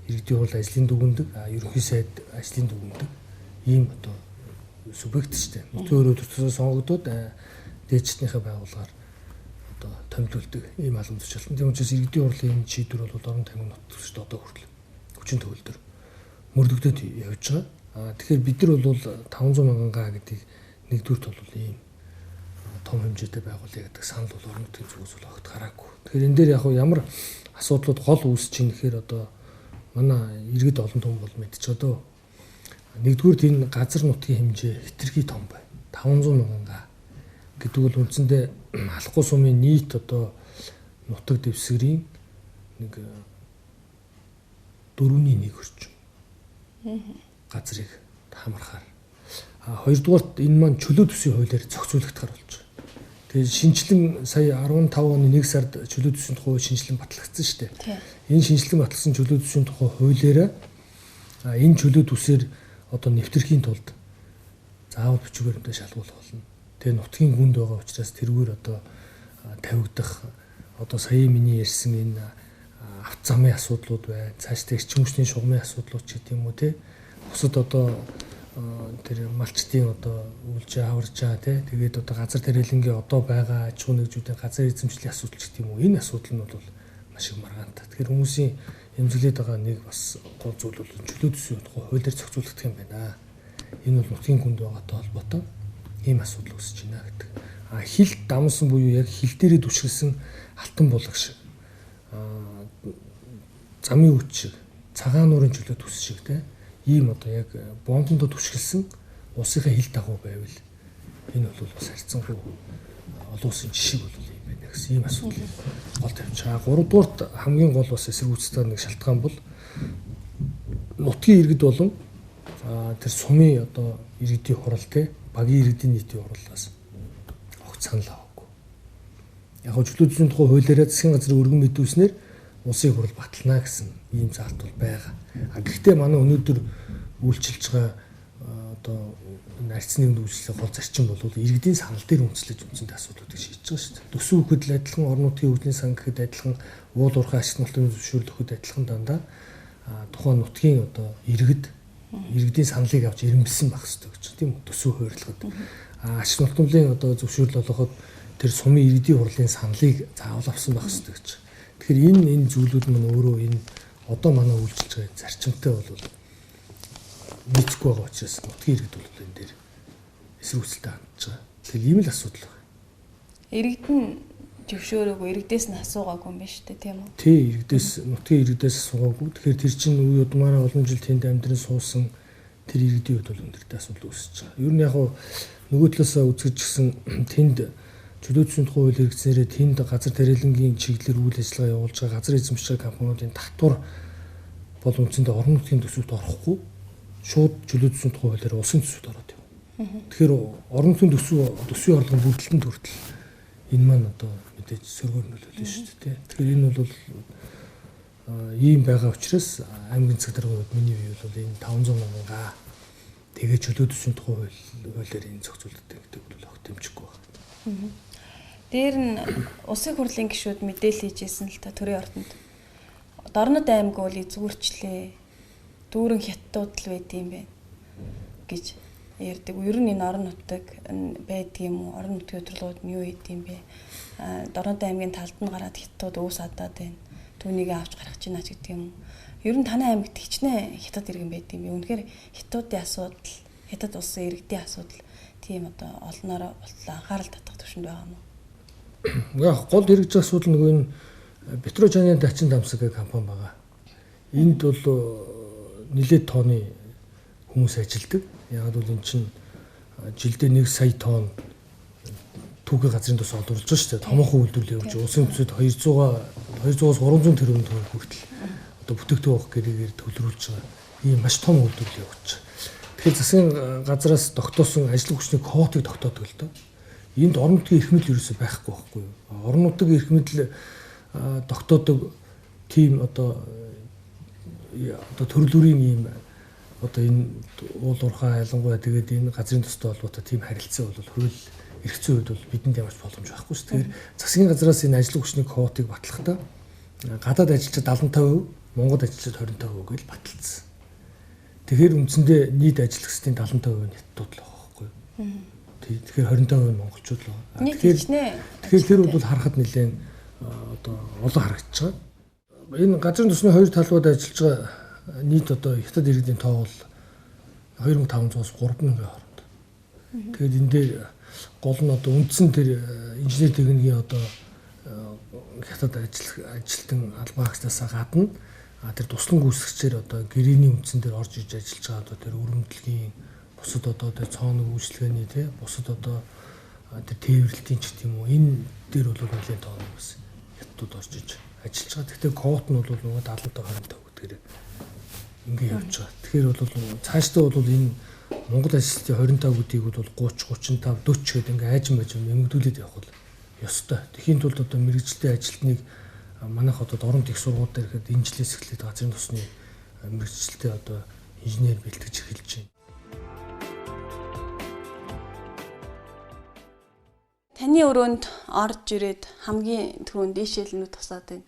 иргэдийн хурал ажлын дүгнэдэг, ерөнхий сайд ажлын дүгнэдэг ийм одоо субъект шүү дээ. Нутгийн өрөө төсөө сонгогдоод дээдчднийхээ байгууллагаар одоо томилуулдаг ийм албан тушаалтан. Тийм учраас иргэдийн хурлын энэ шийдвэр бол Дорнод аймгийн нутаг дэвсгэрт одоо хүртэл хүчин төгөлдөр мөрдөгдөд явж байгаа. Тэгэхээр бид нар бол 500 мянган га гэдгийг нэгдүгüрт бол ийм том хэмжээтэй байгуулъя гэдэг санал бол орон нутгийн зүгээс бол огт гараагүй. Тэгэхээр энэ дээр яг ямар асуудлууд гол үүсэж чинь гэхээр одоо манай иргэд олон том бол мэдчих одоо. Нэгдүгüрт энэ газар нутгийн хэмжээ хэтэрхий том байна. 500 мянган га гэдэг бол үндсэндээ Алахгүй сумын нийт одоо нутаг дэвсгэрийн нэг 4-ний 1 орчим газрыг хамрахаар. Хоёрдугаарт энэ маань чөлөө төсвийн хуулиар зохицуулагдахаар болж байгаа. Тэгээд шинжилэн сая 15 оны 1 сард чөлөө төсвийн тухай шинжилэн батлагдсан шүү дээ. Энэ шинжилэн батлсан чөлөө төсвийн тухай хуулиараа энэ чөлөө төсөөр одоо нэвтрэхийн тулд заавал бичиг баримтаа шалгуулах болно. Тэгээ нутгийн гүнд байгаа учраас тэрүүгээр одоо тавигдах одоо сая миний ярьсан энэ авт замын асуудлууд байна. Цаашдаа эрчим хүчний шугамын асуудлууд ч гэдэг юм уу те. Бусад одоо тэр малчдын одоо үлжээ аваржаа те. Тэгээд одоо газар тариалангийн одоо байгаа аж ахуйн нэгжүүдийн газар эзэмшлийн асуудал ч гэдэг юм уу. Энэ асуудал нь бол маш их маргаантай. Тэгэхээр хүмүүсийн эмзэглээд байгаа нэг бас гол зүйл бол чөлөө төсвийн тухай хуулиар зохицуулагдах юм байна. Энэ бол нутгийн гүнд байгаатай холбоотой ийм асуудал үүсэж байна гэдэг. Хил дамсан буюу яг хил дээрээ түшгэлсэн алтан булаг шиг замын үт шиг цагаан нуурын чөлөө төс шиг те ийм одоо яг бомбондоо түшгэлсэн улсынхаа хил дагуу байвал энэ бол бас харьцангуй олон улсын жишээ бол юм байна гэсэн ийм асуудал гол тавьж байгаа. Гуравдугаарт хамгийн гол бас эсэргүүцтэй нэг шалтгаан бол нутгийн иргэд болон тэр сумын одоо иргэдийн хурал те багийн иргэдийн нийтийн хурлаас огт санал аваагүй. Яг чөлөө төсвийн тухай хуулиараа засгийн газрын өргөн мэдүүлснээр улсын их хурл батална гэсэн ийм заалт бол байгаа. А гэхдээ манай өнөөдөр үйлчилж байгаа одоо энэ арьс нийгэмд үйлчлэх гол зарчим бол иргэдийн санал дээр үндэслэж үндсэндээ асуудлуудыг шийдэж байгаа шүү дээ. Төсөв өгөхөд л адилхан, орон нутгийн хөгжлийн сан гэхэд адилхан, уул уурхай ашиг нутгийн зөвшөөрөл өгөхөд адилхан дандаа тухайн нутгийн одоо иргэдийн саналыг авч ирэмбэлсэн байх хэрэгтэй гэж тийм үү, төсөв хуурлахад. Ашиг нутгийн одоо зөвшөөрөл олгоход тэр сумын иргэдийн хурлын саналыг заавал авсан байх хэрэгтэй гэж. Тэгэхээр энэ зүйлүүд мань өөрөө энэ одоо манай үйлчилж байгаа зарчимтай бол нийцэхгүй байгаа учраас нутгийн иргэд бол энэ дээр эсэргүүцэлтэй хандж байгаа. Тэгэхээр ийм л асуудал байна. Иргэд нь зөвшөөрөөгүй, иргэдээс нь асуугаагүй юм байна шүү дээ, тийм үү? Тий, иргэдээс, нутгийн иргэдээс асуугаагүй. Тэгэхээр тэр чинь үе удмаараа олон жил тэнд амьдран суусан тэр иргэдийн хувьд бол өндөртэй асуудал үүсэж байгаа. Ер нь яг нөгөө талаасаа үзэж гисэн тэнд чөлөө төсвийн тухай хууль хэрэгжсэнээрээ тэнд газар тариалангийн чиглэлээр үйл ажиллагаа явуулж байгаа газар эзэмшиж байгаа компаниудын татвар бол үндсэндээ орон нутгийн төсөвт орохгүй шууд чөлөө төсвийн тухай хуулиар улсын төсөвт ороод явна. Тэгэхээр орон нутгийн төсвийн орлогын бүрдэлтэнд хүртэл энэ маань одоо мэдээж сөргөөр нөлөөлнө шүү дээ. Тэгэхээр энэ бол ийм байгаа учраас аймгийн засаг даргын хувьд миний үе бол энэ 500 мянга тэгээ чөлөө төсвийн тухай хуулиар энэ зохицуулдаг гэдэг бол огт дэмжихгүй байна. Дээр нь улсын хурлын гишүүд мэдээлэл хийжсэн л та төрийн ордонд. Дорнод аймаг бол эзгүүрчлээ. Дүүрэн хятадууд л байд юм байна гэж ярьдаг. Ер нь энэ орон нутаг байдаг юм уу? Орон нутгийн удирдлагууд нь юу хийд юм бэ? Дорнод аймгийн талд нь гараад хятадууд өөс адаад байна. Түүнийг авч гарах гэж байна ч гэдэг юм уу? Ер нь танай аймагт хичнээн хятад иргэн байд юм бэ? Үнэхээр хятадын асуудал, хятад улсын иргэдийн асуудал тийм одоо олноороо болтлоо анхаарал татах түвшинд байгаа юм уу? Яг гол хэрэгжих асуудал нөгөө энэ Петрожаны дачин дамсаг гэх компани байгаа. Энд бол нэлээд тооны хүмүүс ажилладаг. Яг бол эн чинь жилдээ 1 сая тонн түүхий газрын тус олруулж байгаа шүү дээ. Томоохон үйлдвэрлэл явуулж улсын төсөд 200-аас 300 тэрбум төгрөг хүртэл одоо бүтээгдэхүүн авах гэрээгээр төлрүүлж байгаа. Ийм маш том үйлдвэрлэл явуулж байгаа. Тэгэхээр засгийн газраас тогтоосон ажил хүчний квотыг тогтоодог л доо. Энд орон нутгийн эрх мэдэл ерөөсөй байхгүй байхгүй юу? Орон нутгийн эрх мэдэл тогтоодог тийм одоо төрөл бүрийн ийм одоо энэ уул уурхай ялангуяа тэгээд энэ газрын тустай холбоотой тийм харилцаа бол хууль эрх зүйн хувьд бол бидэнд ямар ч боломж байхгүй шүү. Тэгэхээр засгийн газраас энэ ажил хүчний квотыг батлахдаа гадаад ажилчид 75%, Монголд ажилчид 25% гэж баталсан. Тэгэхээр үндсэндээ нийт ажиллагчдын 75% нь хятадууд л байгаа байхгүй юу? Тэгэхээр 25% нь монголчууд л байгаа. Тэгэхээр тэр бол харахад нэлээд одоо олон харагдаж байгаа. Энэ газрын төсний хоёр талбайд ажиллаж байгаа нийт одоо хятад иргэдийн тоо бол 2500-аас 3000-ын хооронд. Тэгээд энэ дээр гол нь одоо үндсэн тэр инженер техникийн одоо хятад ажилтан албаагчдаас гадна тэр туслан гүйцэтгэгчээр одоо гэрээний үндсэн дээр орж иж ажиллаж байгаа одоо тэр өрөмдлөгийн бусад одоо тэр цооног үйлчилгээний тий бусад одоо тэр тээвэрлэлтийн ч гэдэм үү энэ дээр бол нэлээд тооны бас хятадууд орж иж ажиллаж байгаа. Гэхдээ квот нь бол нөгөө 70 25 гэдгээр ингэ явж байгаа. Тэгэхээр бол цаашдаа бол энэ Монгол ажилчдын 25 гэдгийг бол 30, 35, 40 гэдэг ингээ айжин байжин нэмэгдүүлээд явах бол ёстой. Тэхийн тулд одоо мэргэжилтийн ажилтныг манайх одоо дорнод их сургууль дээр ихэд энэ жилээс эхлээд газрын тусны мэргэжилтээ одоо инженер бэлтгэж эхэлж байна. Таны өрөөнд орж ирээд хамгийн түрүүнд дээшээлнүүд тусаад байна.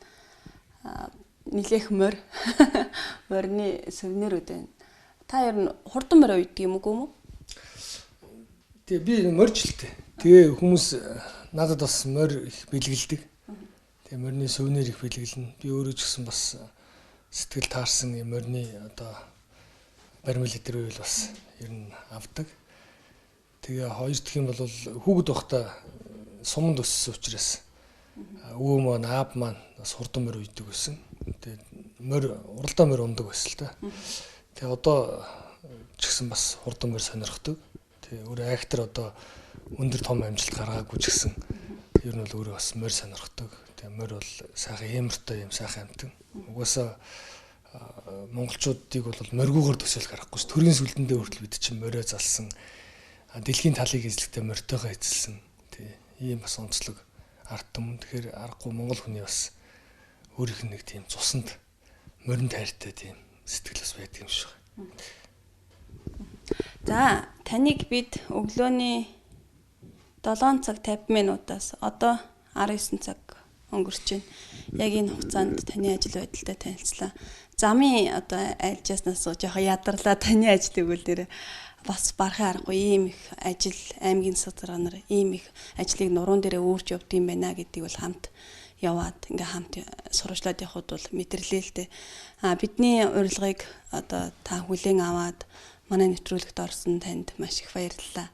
Нилээх морь. Морины сувенирүүд байна. Та ер нь хурдан морь уйддаг юм уу юм уу? Тэгээ би морьчлээ. Тэгээ хүмүүс надад бас морь их бэлгэлдэг. Тэгээ морины сувенир их бэлгэлнэ. Би өөрөө ч гэсэн бас сэтгэл таарсан юм морины одоо баримл литр үйл бас ер нь авдаг. Тэгээ хоёр дахь юм бол хүүхэд байхдаа суманд өссөн учраас өвөө маань аав маань бас хурдан морь уйддаг байсан. Тэгээ морь уралдаа морь ундаг байсан л та. Тэгээ одоо ч гэсэн бас хурдан морь сонирхдаг. Тэгээ өөрөө айхтар одоо өндөр том амжилт гаргаагүй ч гэсэн ер нь бол өөрөө бас морь сонирхдаг. Тэгээ морь бол сайхан эмэртэй юм сайхан амтан. Угаасаа монголчуудыг бол морьгүйгээр төсөөлөх аргагүй ш. Төрийн сүлдэндээ хүртэл бид чинь морио залсан. Дэлхийн талыг эзлэхдээ морьтойгоо эзэлсэн. Тий. Ийм бас онцлог Ард түмэн тэгэхээр аргагүй Монгол хүний бас өөрийнх нь нэг тийм цуснд морин тайртай тийм сэтгэл бас байдаг юм шиг. За, таныг бид өглөөний 7 цаг 50 минутаас одоо 19 цаг өнгөрч байна. Яг энэ хугацаанд таны ажил байдалтай танилцлаа. Замын одоо айлжааснаас жоохон ядарлаа таны ажил өгөл дээр бас барахын аргагүй ийм их ажил аймгийн засаг дарга нар ийм их ажлыг нуруунд дээрээ өөрч явд юм байна гэдгийг бол хамт яваад ингээ хамт сурвалжлаад явхад бол мэдэрлээ л дээ. А бидний урилгыг одоо та хүлээн аваад манай нэвтрүүлэгт орсон танд маш их баярлалаа.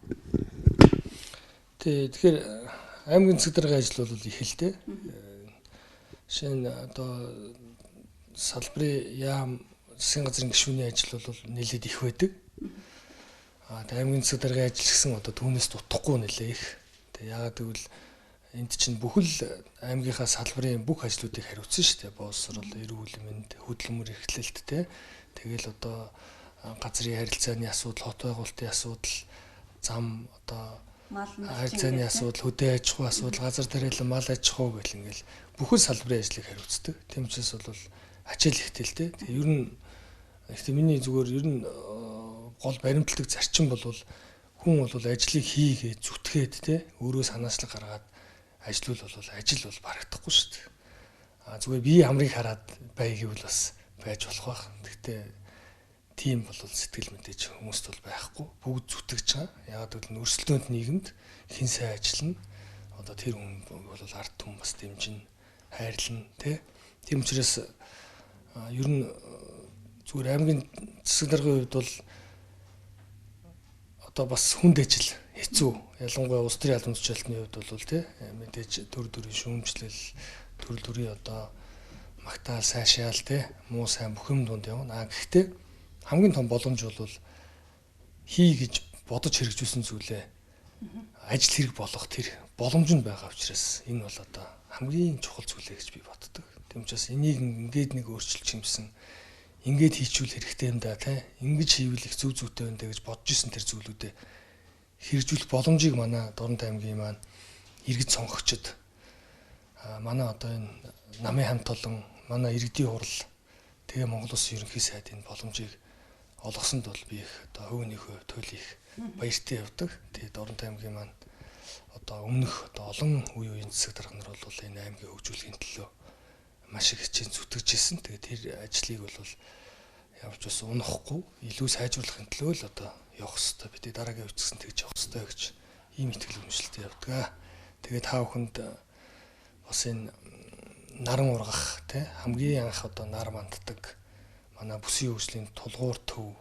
Тий, тэгэхээр аймгийн засаг даргын ажил бол их л дээ. Жишээ нь одоо салбарын яам засгийн газрын гишүүний ажил бол нэлээд их байдаг. А тэг аймгийн засаг даргын ажил гэсэн одоо түүнээс дутхгүй нэлээ их. Тэг яагаад гэвэл энд чинь бүхэл аймгийнхаа салбарын бүх ажлуудыг хариуцсан шүү дээ. Боловсрол, эрүүл мэнд, хөдөлмөр эрхлэлт те. Тэгэл одоо газрын харилцааны асуудал, хот байгуулалтын асуудал, зам одоо харилцааны асуудал, хөдөө аж ахуй асуудал, газар тариалан, мал аж ахуй гэл ингээл бүхэл салбарын ажлыг хариуцдаг. Тийм учраас бол ачаал ихтэй л те. Тэгээ ер нь ихтэй миний зүгээр ер нь гол баримтлагдаг зарчим бол хүн бол ажлыг хийгээд зүтгээд те өөрөө санаачлаг гаргаад ажлуул бол ажил бол барагдахгүй шүү дээ. А зүгээр бие хамрыг хараад бай гэвэл бас байж болох байх. Гэхдээ тийм бол сэтгэл мэдээж хүмүүст бол байхгүй. Бүгд зүтгэж байгаа. Яагаад гэвэл өрсөлдөөнд нийгэмд хэн сайн ажиллана. Одоо тэр хүн бол ард түмэн бас дэмжинэ, хайрлана тий. Тийм учраас ер нь зүгээр аймгийн засаг даргын хувьд бол одоо бас хүнд ажил хэцүү. Ялангуяа улс төрийн албан тушаалтны хувьд бол тий мэдээж төр төрийн шүүмжлэл, төр төрийн одоо магтаал, сайшаал тий муу сайн бүх юм дунд явна. А гэхдээ хамгийн том боломж бол хий гэж бодож хэрэгжүүлсэн зүйлээ ажил хэрэг болгох тэр боломж нь байгаа учраас энэ бол одоо хамгийн чухал зүйлээ гэж би боддог. Тийм учраас энийг ингээд нэг өөрчилж юмсан ингээд хийчүүл хэрэгтэй юм да тий. Ингэж хийвэл их зөв зүйтэй байна гэж бодож исэн тэр зүйлүүдээ хэрэгжүүлэх боломжийг манай Дорнод аймгийн маань иргэд сонгогчид манай одоо энэ намын хамт олон манай иргэдийн хурал тэгээ Монгол Улсын ерөнхий сайд энэ боломжийг олгосонд бол би их одоо хувийн хувь туйл их баяртай явдаг. Тэгээ Дорнод аймгийн маань одоо өмнөх одоо олон үе үеийн засаг дарга нар бол энэ аймгийг хөгжүүлэхийн төлөө маш их хичээн зүтгэж ирсэн. Тэгээ тэр ажлыг бол явж бас унахгүй илүү сайжруулахын төлөө л одоо явах хэрэгтэй. Бид дараагийн үе гэсэн тэгж явах хэрэгтэй гэж ийм итгэл үнэмшилтэй явдаг. Тэгээ та бүхэнд бас энэ наран ургах тий хамгийн анх одоо нар манддаг манай бүсийн хөгжлийн тулгуур төв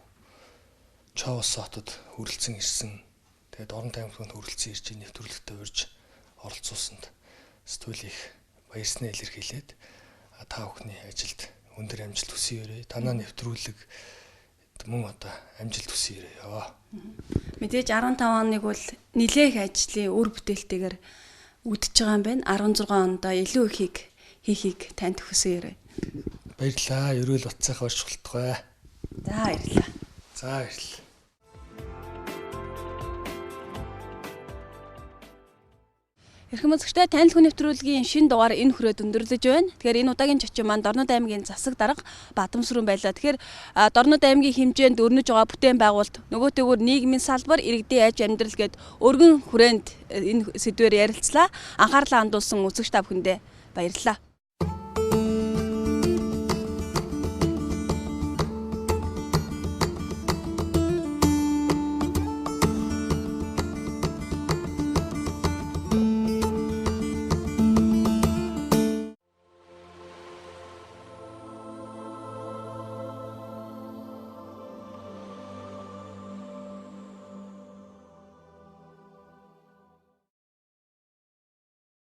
Чоос хотод хүрэлцэн ирсэн. Тэгээд Дорнод аймагт хүрэлцэн ирж нэвтрүүлэгтээ урьж оролцуулсанд сэтгүүл их баярснаа илэрхийлээд та бүхний ажилд өндөр амжилт хүсье өрөө. Танаа нэвтрүүлэг мөн одоо амжилт хүсье өрөө. Мэдээж 15 оныг бол нилээх ажлын үр бүтээлтэйгээр үдчихэж байгаа юм байна. 16 онд илүү ихийг хийхийг танд хүсье өрөө. Баярлалаа. Ерөөл утсынхаа оршуултугай. За баярлалаа. За баярлалаа. Эрхэм үзэгчдээ танил хүн нэвтрүүлгийн шинэ дугаар энэ хүрээд өндөрлөж байна. Тэгэхээр энэ удаагийн зочин маань Дорнод аймгийн засаг дарга Бадамсрүн байлаа. Тэгэхээр Дорнод аймгийн хэмжээнд өрнөж байгаа бүтээн байгуулалт, нөгөөтэйгүр нийгмийн салбар, иргэдийн аж амьдрал гээд өргөн хүрээнд энэ сэдвээр ярилцлаа. Анхаарлаа хандуулсан үзэгч та бүхэндээ баярлалаа.